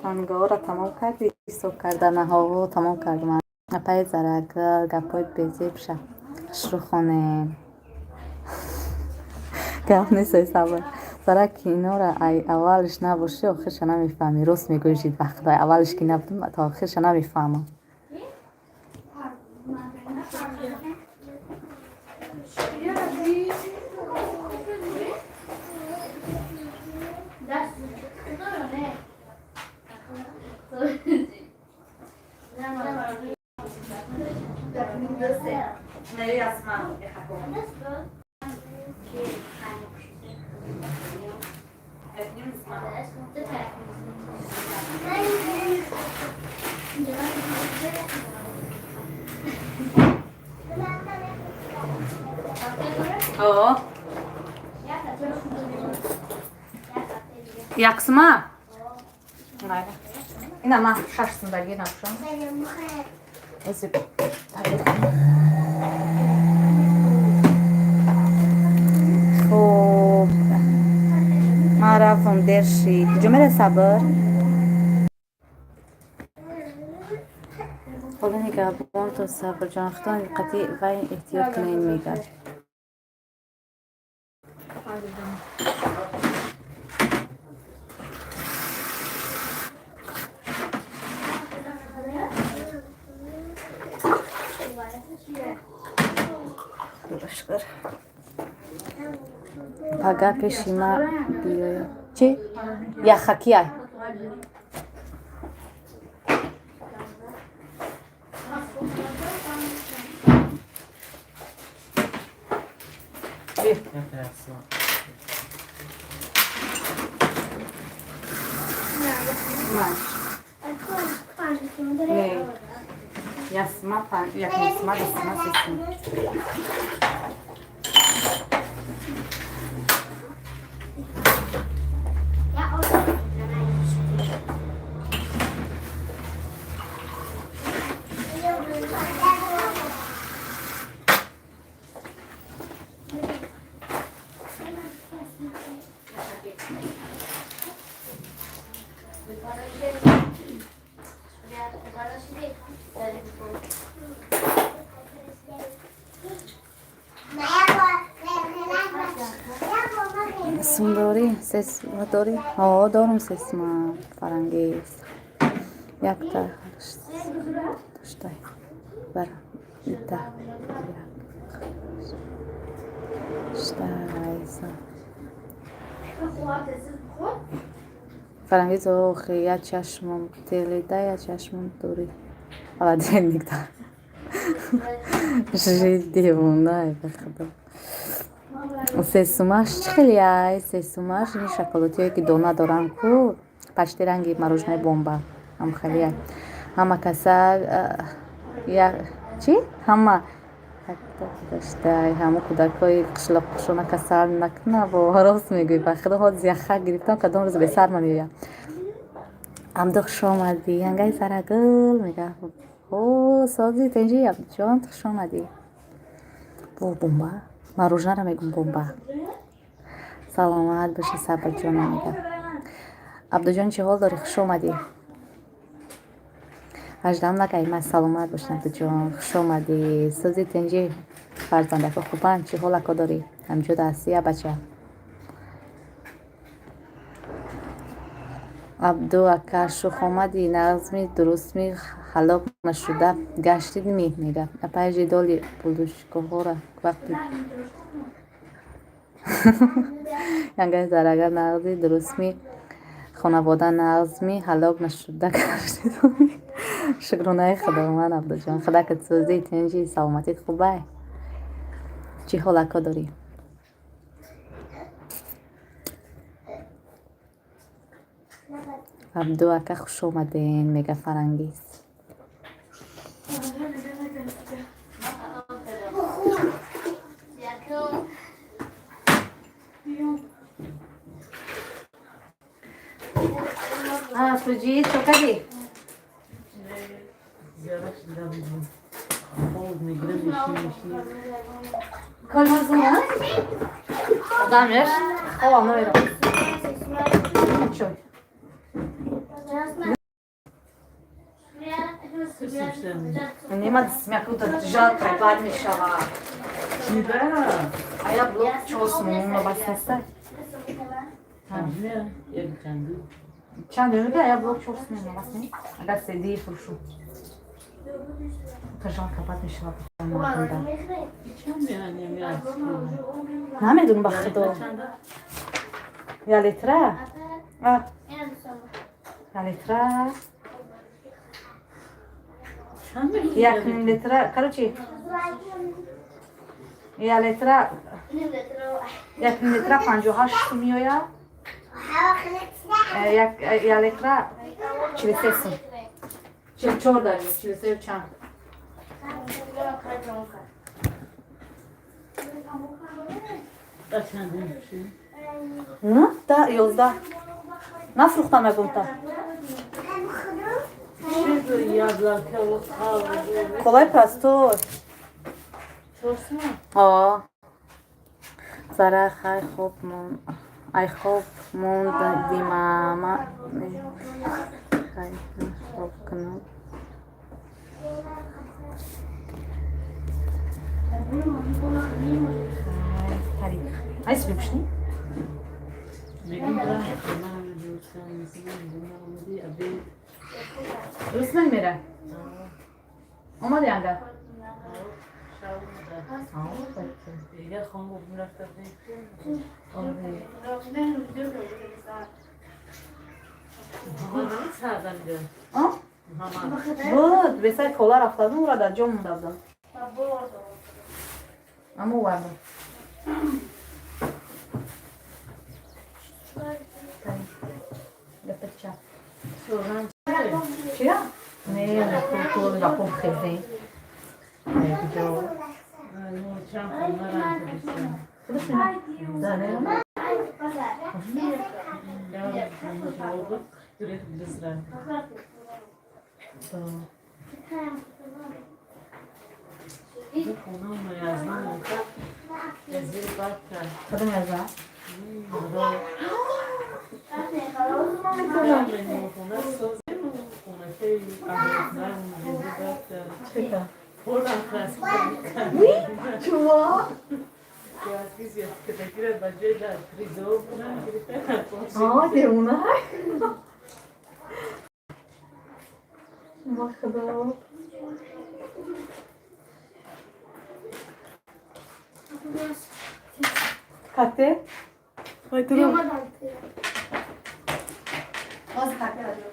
Тангаҳоро тамом кардӣ, ҳисоб карданаҳо тамом кардам. Апаи Зарагул, гапҳои безеб ша. Хушрӯ хонем. Гап нест, ай сабр. Зарак, кинора ай аввалиш набошӣ, охирша намефаҳмӣ. Рост мегӯӣ, жид ба худой, аввалиш ки набудам, то охирша намефаҳмам. О. Яксма? Ина ма шаш сумдаги напушам. Хуб. Ман рафтам, дер шид. Куҷо мере, Сабр? Худо нигаҳбонтон, Сабрҷон. Худо қатъи вай эҳтиёт кунед, мегӯяд. Шукр. Пага пеши ма биёя. Чи? Яхакия. Не. Ясма, яксма, дусма, сесма. Сум дорӣ? Сесма дорӣ? Ҳо, дорум сесма, Фарангиз. Якта доштай. Бар ита. Штай. Фарангиз, охи, як чашмам теледа, як чашмам дорӣ. Холодильник да. Жить девона, ба худо. Сесумаш чӣ хеле ай? Сесумаш ин шоколатиое ки дона доранд ку, почти ранги мороженое бомба ҳам хеле ай. Ҳама каса я чӣ? Ҳама доштай, ҳама кӯдакҳои қишлоқшона касал накуна, бо рост мегӯӣ, ба худо, ҳоз яхак гирифтам, кадом рӯз бесар ма меоям. Амдо, хуш омадӣ, янгаи сарагул мега. О, сози, тенҷи, Абдуҷон, хуш омадӣ. Бо бомба? Мороженое ро мегум, бомба. Саломат бошӣ, Сабрҷон, мега. Абдуҷон, чӣ ҳол дорӣ? Хуш омадӣ. Ҳаждаҳум накай ма, саломат бошӣ, Абдуҷон, хуш омадӣ. Сози, тенҷи, фарзандако хубанд, чӣ ҳол ако дорӣ? Ҳамҷода ҳастӣ, я бача? Абду ака, шух омадӣ, нағзми, дурустми, ҳалок нашуда гаштидми, мега. Апай жидоли подушкаҳоро вақти янгаи зарага, нағзи, дурустми, хонавода нағзми, ҳалок нашуда гаштидми. Шукронаи Худованд, Абдуҷон. Худакат сӯзӣ, тинҷи, саломатит хубай? Чӣ ҳол ако дорӣ? Абду ака, хуш омаден, мега Фарангиз. Суҷи, чо кардӣ? Калмазуна? Одамеш? Хобам намерам. Чой. Нема да смяка да жалка бад мешава. А я блок чосму бас неста. Чанд мега я блок чосму бас не? Агар седи фуршу. Жалка бад мешава. Намедонам, ба худо. Я литра? А. Я литра? Як ним литра, короче, Я литра, як литра 58 сум меояд. Як литра 43 сум. 44 даже, 43 чанд. На, да, 11. Нафрӯхтам ягонта. Колай простой. О. Зара хай хоб мон. Ай хоб монди мама. Хай хоб кунам. Айс бипшни? Дуруст намера? Омади ангар? Буд, бесай кола рафтадум, ура дар ҷо монда будам. Аммо овардам. Чия? Не, ба хоб хезем. Кадом яза? Чува? А, девона? Ма худо. Кате? Ой, дурӯғ. Боз кате радио.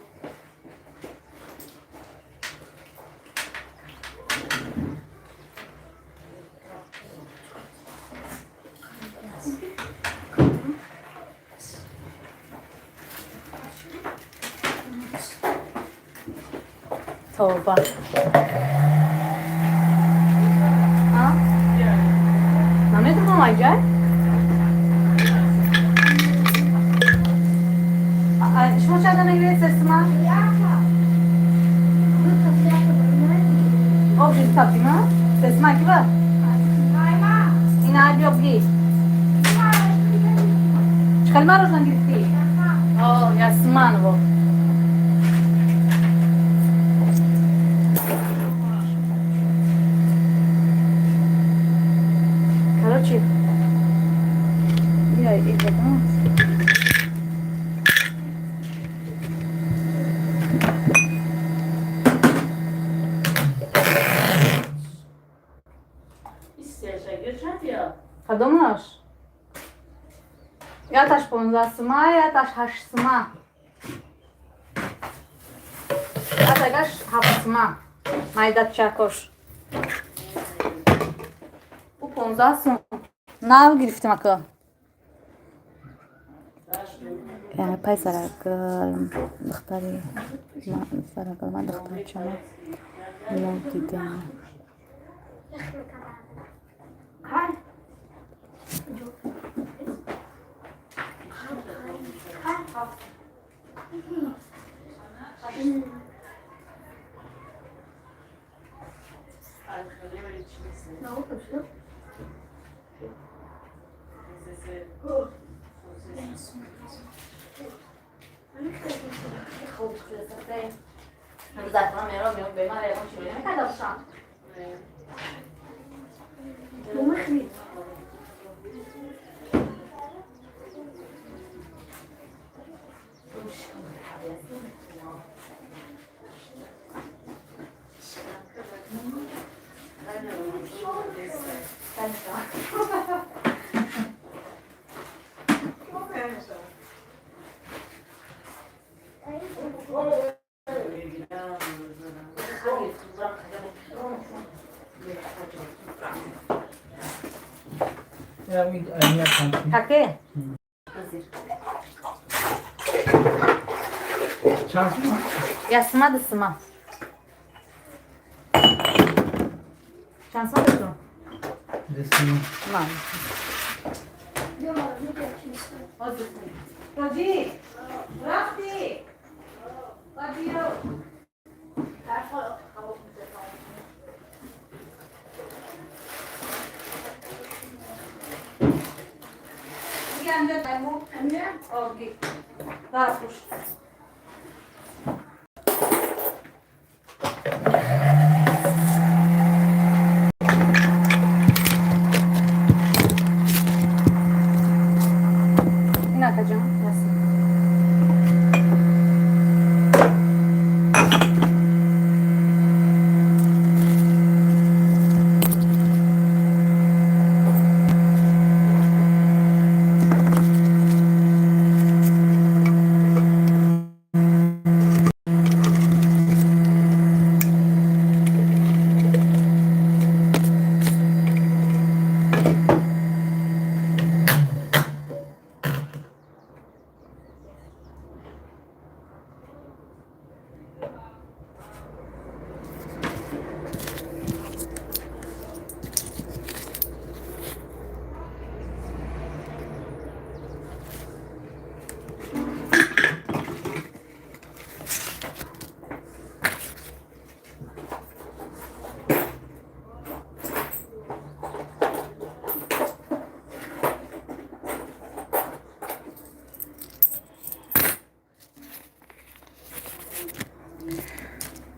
Тавба. А? Намедонам айҷай? Шумо чанда мегиред сесима? Об жир таптима? Сесима ки ба? Ина ай биё бигир. Чӣ хел марозан гирифтӣ? О, ясманво. Короче, я и потом. Кадомаш? Яташ 15 сима, яташ 8 сима. Ятагаш 7 сима. Майдачакош. У 15 сум. Нав гирифтем ака. Пай зарагул духтари зарагул ман духтарчама мо дидам. Каке? Чанд сум? Ясма дисма. Чанд сум дисма? Дисма. Ман. Тоҷи, рафти? Бабиё. Ина, Акаҷон, ясма.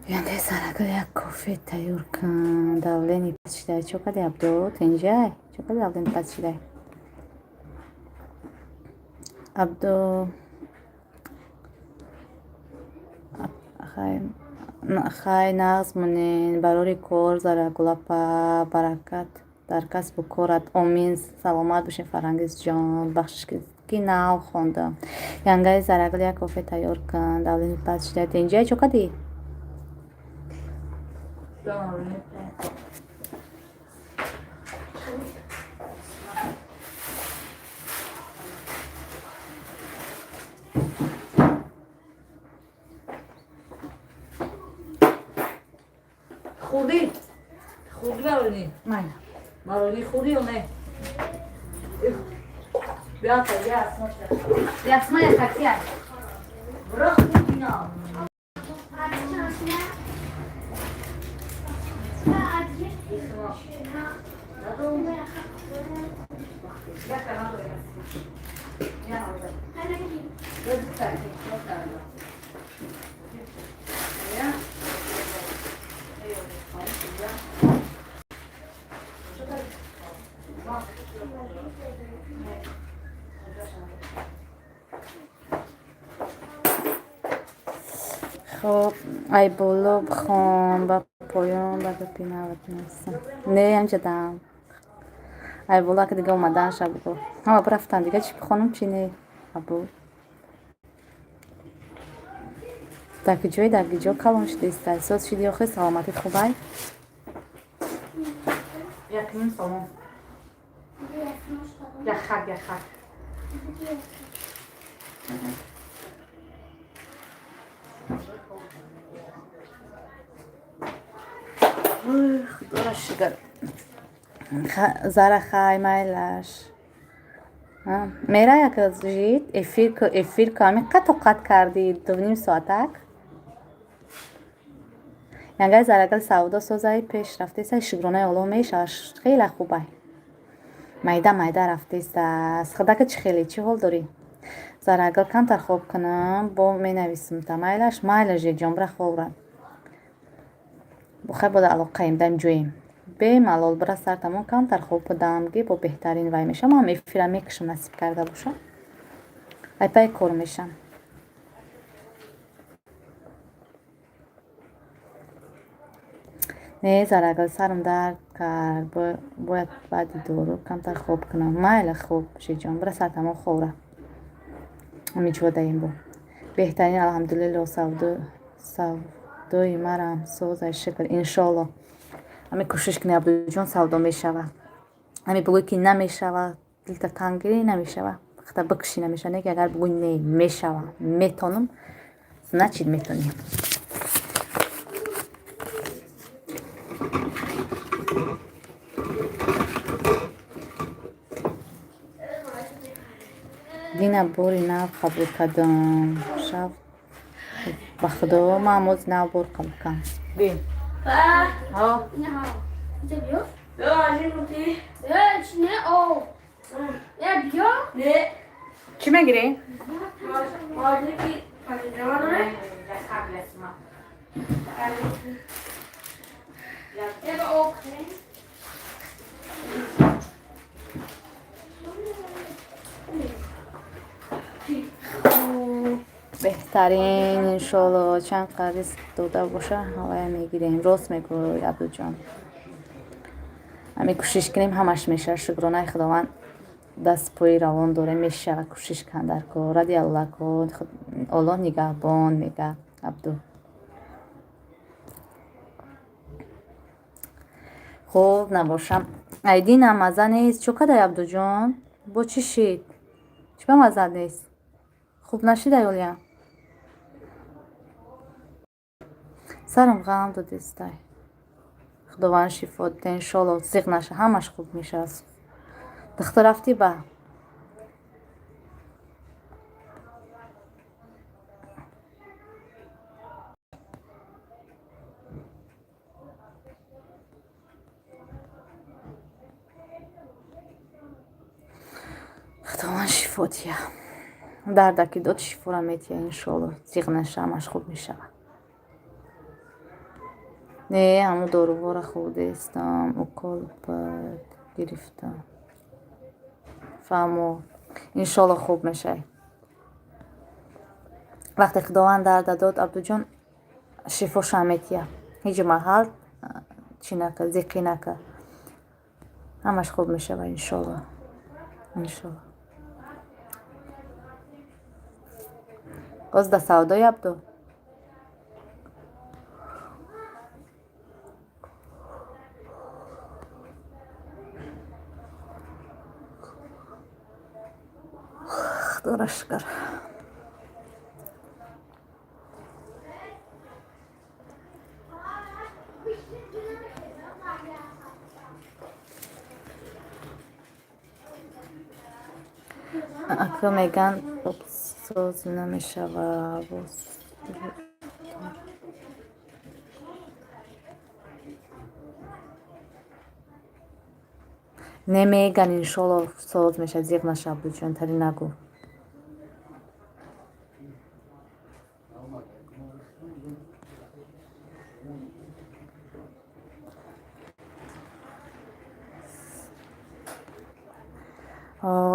Янгаи саракал як кофе тайёр кун. Давлени паст шидай. Чо кади, Абдо? Тенҷай? Чо кади давлени паст шидай? Абдо, хай нағз монен, барори кор. Зарагулапа, баракат дар касбу корат, омин. Саломат бошед, Фарангизҷон. Бахшиш, ки нав хондам. Янгаи Зарагул як кофе тайёр кун. Давлени паст шидай. Тенҷай? Чо кади? Хурдӣ? Хурдӣ маролӣ? Майна. Маролӣ хурдӣ ё не? Бیا تا бیا. Ясма яхакия. Бира хурдӣ на. Хоб, ай боло бихон, ба поён, ба гапи нават нестам. Не, ҳамҷадам. Ай боло ака дига омадан шабго. Ҳама рафтан, дига чӣ бихонам, чӣ не? Абу. Дар куҷои, дар куҷо калон шудиста? Соз шуди охи, саломатит хубай? Якним сомон. Яхак, яхак. Худоро шукр. Зара, хай, майлаш. Мера, як жит эфир эфир ку ҳамин қат тоқат кардӣ 2.5 соатак. Янгаи Зарагал, савдо созаи, пеш рафтеса, шукронаи Оллоҳ, мешавад, хеле хубай. Майда майда рафтеста. Хадака чӣ хеле, чӣ ҳол дорӣ? Зарагал, камтар хоб кунам, бо менависам та, майлаш? Майла, жеҷон, бира хобра. Бухай, бода алоқаем, дам ҷоем. Бемалол бира, сар тамом, камтар хоб будам, ги бо беҳтарин вай мешам. Ман эфира мекушам, насиб карда боша. Ай пай кор мешам. Не, Зарагал, сарам дард кард, бояд баъди дору камтар хоб кунам. Майла, хоб, шиҷон, бира сар тамом хобра. Ҳамиҷо даем бо. Беҳтарин, алҳамдулилло, савдо савдои марам созай, шукр, иншолло. Ҳами кӯшиш кунӣ, Абдуҷон, савдо мешавад. Ҳами бугӯй, ки намешава, дилта танг гирӣ, намешава, хата бикушӣ, намешава. Не ки агар бугӯй, не, мешава, метонам, значит метонӣ. Дина бори нав қабул кардам шав, ба худо, ман моз нав бор қабул кардам. Би чӣ мегирӣ? Беҳтарин, иншолло, чанд қариз дода боша, ҳавая мегирем. Рост мегӯй, Абдуҷон, ҳами кӯшиш кунем, ҳамаш мешава. Шукронаи Худованд, даст пои равон дорем, мешава. Кӯшиш кан дар кор, ради Аллоҳ кун, Оллоҳ нигаҳбон, мега Абду. Хуб набошам, айдинам маза нест. Чӯ кадай, Абдуҷон? Бо чӣ шид? Чӣ ба маза нест? Хуб нашидай, олия? Сарам ғам додистай. Худованд шифо дида, иншолло, зиқ наша, ҳамаш хуб мешавад. Духтур рафтӣ ба? Худованд шифо диҳа. Дарда ки дод, шифора метиҳа, иншолло. Зиқ наша, ҳамаш хуб мешавад. Не, ҳамун дорувора хӯрдаистам, укол бад гирифтам. Фаҳмо, иншолло, хуб мешавӣ. Вақте Худованд дарда дод, Абдуҷон, шифоша метиҳа. Ҳеҷ маҳал чӣ нака, зиқӣ нака, ҳамаш хуб мешавад, иншолло, иншолло. Боз да савдои, Абду? Худоро шукр. Ака, меган, обсоз намешава боз. Не, меган, иншолло, соз мешавад. Зиқ наша, Абдуҷон, тари нагӯ.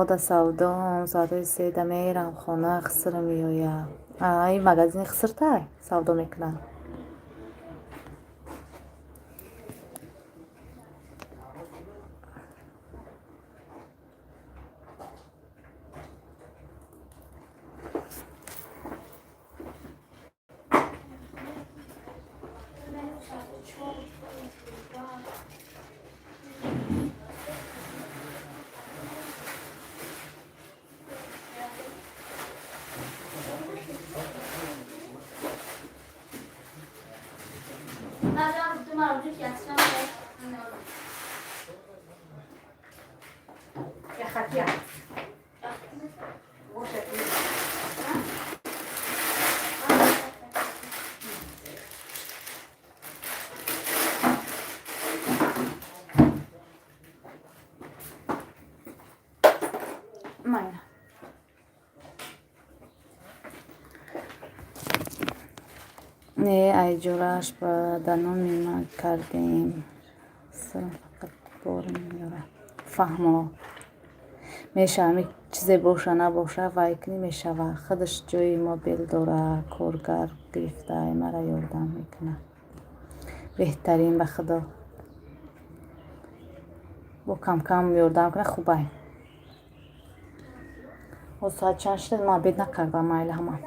Да савдом, соатҳои 3-да мерам хона, хиср меояд. Ин магазини хисртай савдо мекунад. Майна. Не, айҷураш ба даноми ман кардем. Сарам фақат бор меёрад. Фаҳмо. Мешава, ами чизе боша набоша, вай кунӣ, мешава. Худаш ҷои мобил дора, коргар гирифта, мара ёрдам мекунад. Беҳтарин, ба худо. Бо камкам ёрдам кунад, хубай. О, соат чанд шуда? Ман обед накардам, майли ҳама.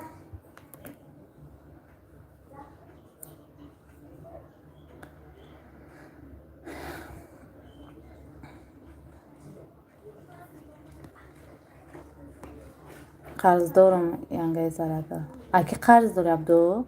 Қарздорам, янгаи зарада. А ки қарз дори, Абду?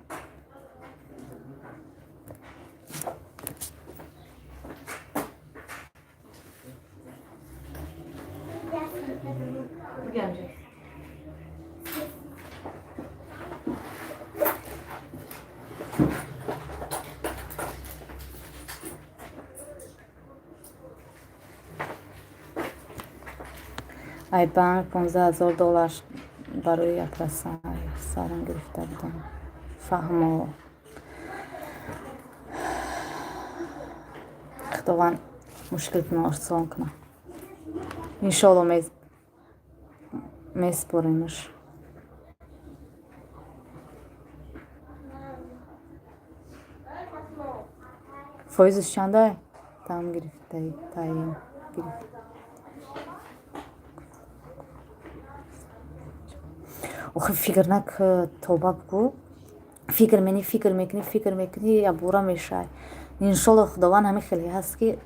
Ай банк 15 000 доллар барои япросарам гирифта будам. Фаҳмо, Худованд мушкилтона осон кунад, иншоалло меспоримаш. Фоизаш чанда там гирифтаи, таъин гирифт? Охи, фикр нак, тоба бигӯ. Фикр мени, фикр мекунӣ, фикр мекунӣ, ябура мешавӣ. Иншолло, Худованд ҳамин хеле ҳаст, ки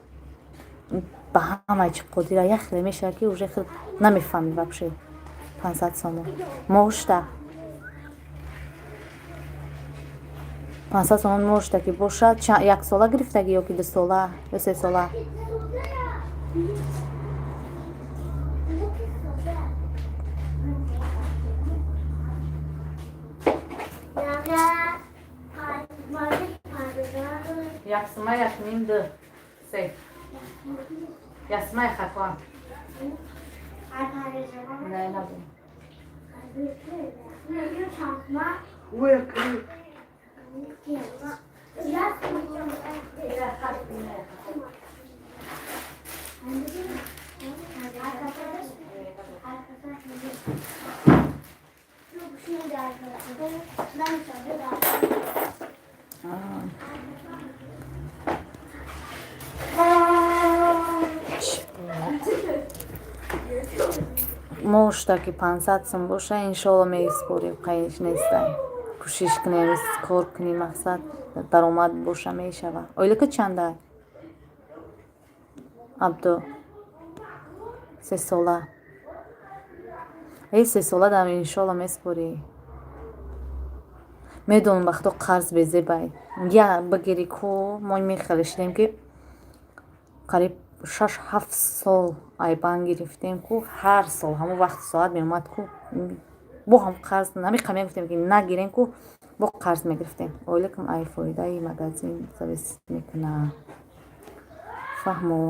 ба ҳама чи қодира. Як хеле мешавад, ки уже хел намефаҳмӣ вообще. 500 сомон моҳшта, 500 сомон моҳшта ки бошад, як сола гирифтагӣ ё ки 2 сола ё 3 сола? Як сума, як ним, ду, се. Як сумаи хакон не набуд. Мошта ки 500 сум боша, иншоалло меспорем, қайниш нестай. Кӯшиш кунем, кор кунем, мақсад даромад боша, мешава. Ойлика чанда, Абду? 3 сола? Э, 3 сола дам, иншоалло меспорӣ. Медонам, ба худо, қарз безебай. Я бигирӣ ку, мо мехеле шидем, ки қариб 6-7 сол айбан гирифтем ку, ҳар сол ҳамон вақти соат меомад ку, бо ҳам қарз намиқа мегуфтем, ки нагирем ку, бо қарз мегирифтем. Ойликам ай фоидаи магазин зависит мекуна. Фаҳмо.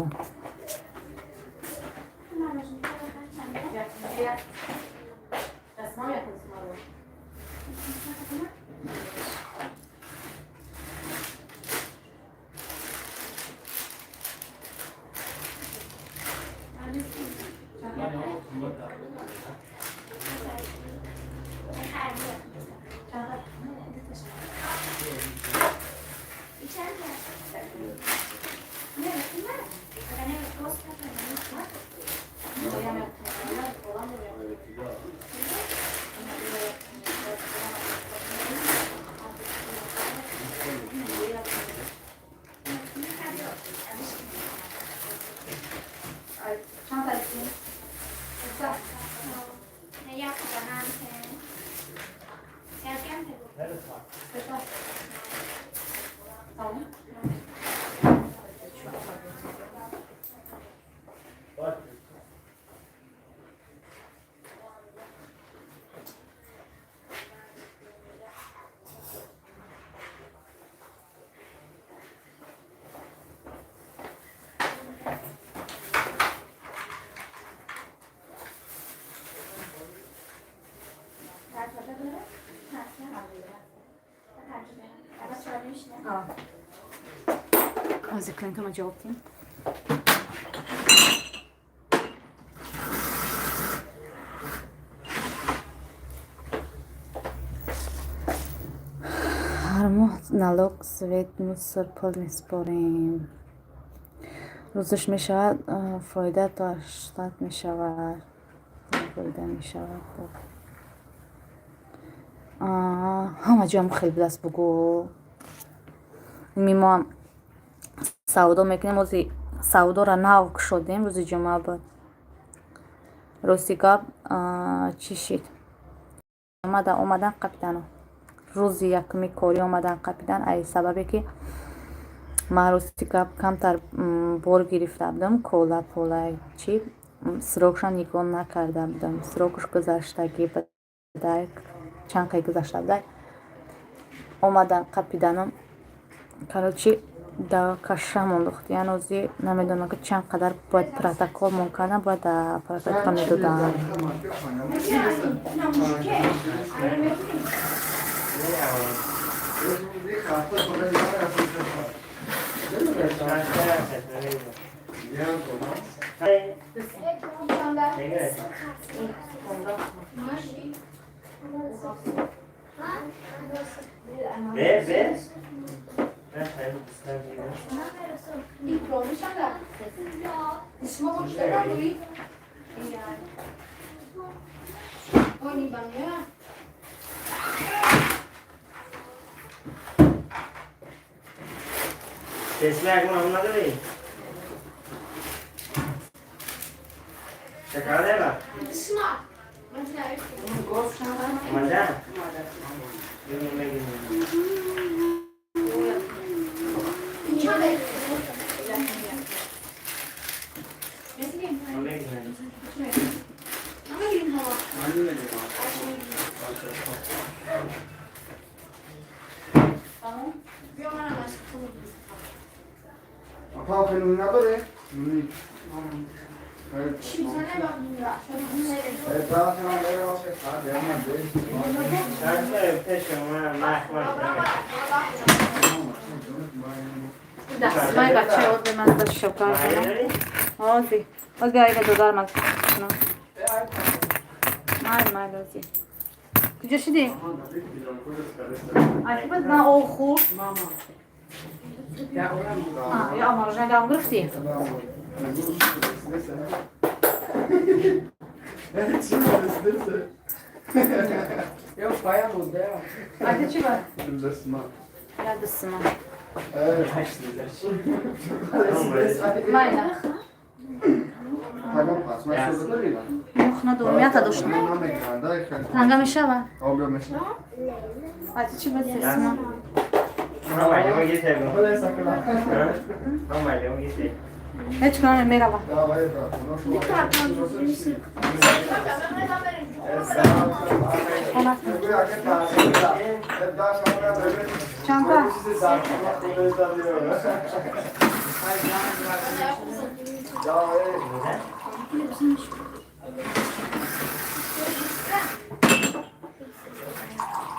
Ҳозир клиентама ҷавоб диҳем. Ҳар моҳ налог, свет, мусор, пул меспорем. Рӯзаш мешавад, фоида то 800 мешавад, фоида мешавад. Ҳама ҷоам хеле будаст, бугӯ. Ми мо савдо мекунем, ози савдоро нав кушодем, рӯзи ҷумъа буд. Рости гап, чӣ шид? Мада омадан қапидану рӯзи якуми корӣ омадан қапидан, ай сабабе ки ман рости гап камтар бор гирифта будам, кола пола чи срокша нигоҳ накарда будам. Срокаш гузаштагӣ бадай, чанд қай гузашта будай. Омадан қапиданам, короче, да каша мондохт. Яъне ози намедонам, ки чанд қадар бояд протокол мон кардан, бояд да протокол медодам. Be be. Sesler bunu anladı mı? Şaka değil mi? Manda? 아빠 그 누나 그래? 눈이. Дастмай бача ози ман да шокар кунам. Ози. Ози айга додар ман. Май май ози. Куҷо шидӣ? Ай хуб на о хуб. А, я мороженое дам гирифтӣ? Ай чӣ ба? Я дастма. Майна. Мух надорам, ята доштам. Танга мешава? Ай чӣ ба дастма? Ҳеҷ кунам мерава. Чанта?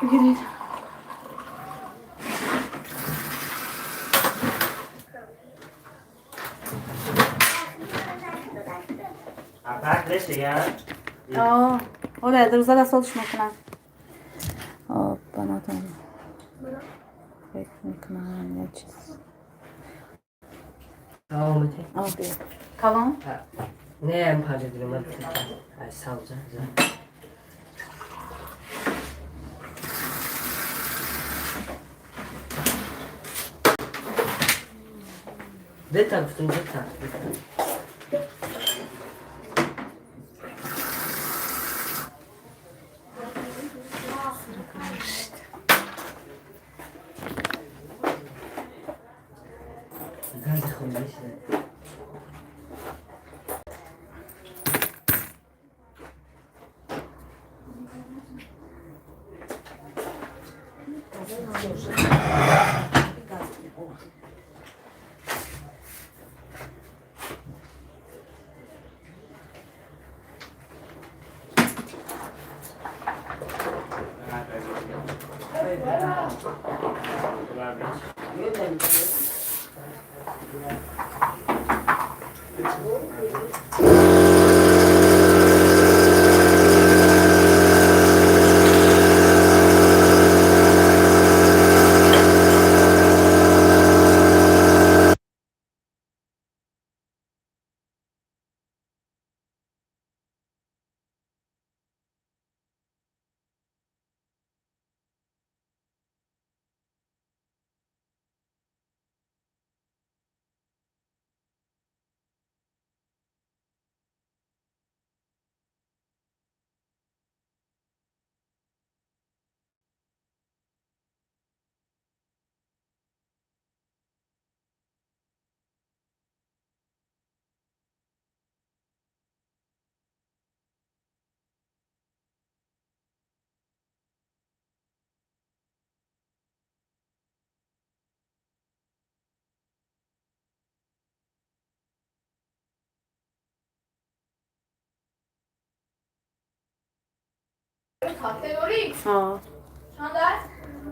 Бигиред. Оля, рӯза да солш мекунам. Банатон. Фекр мекунам як чиз. Калон? Не, панҷа дирам. Ай савза. Дета гуфтам, дета. Гази хонда шуда.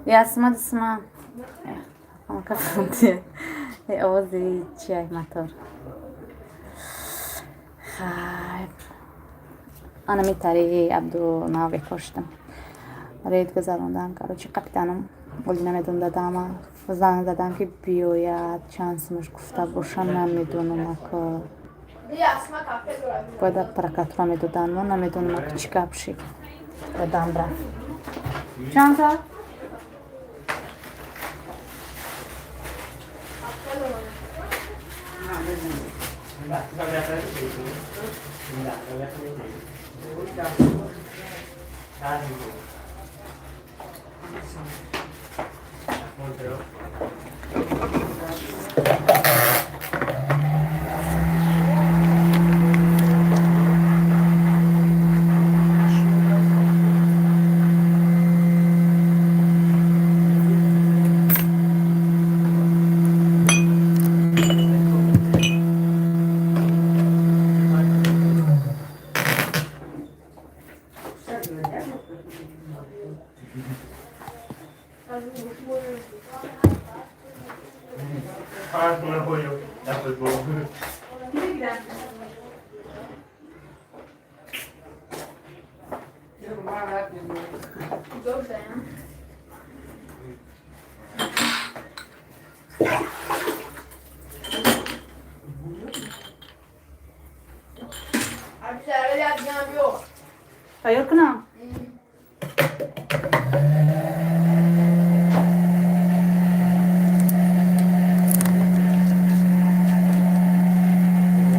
Ясма дисма. Овози чиай мотор. Хайр. Ана метари Абду нав бекор шудам. Рейд гузарондам, короче, капитаном оли намедон дадама. Занг задам ки биёяд, чанд сумаш гуфта боша намедонам ака. Бояд прокуратура медодан, мо намедонам ака чӣ гап шид. Дадам рафт. Чанд саат? Тайёр кунам?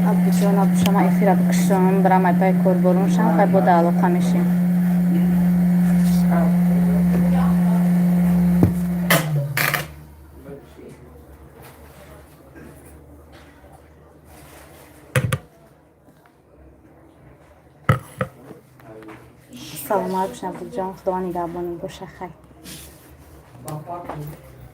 Абдуҷон, абдушама эфира бикушам, бирам айпай кор борун шам, хай бода алоқа мешем. Саломат бошед, Абдуҷон, Худованд нигаҳбонат боша, хай.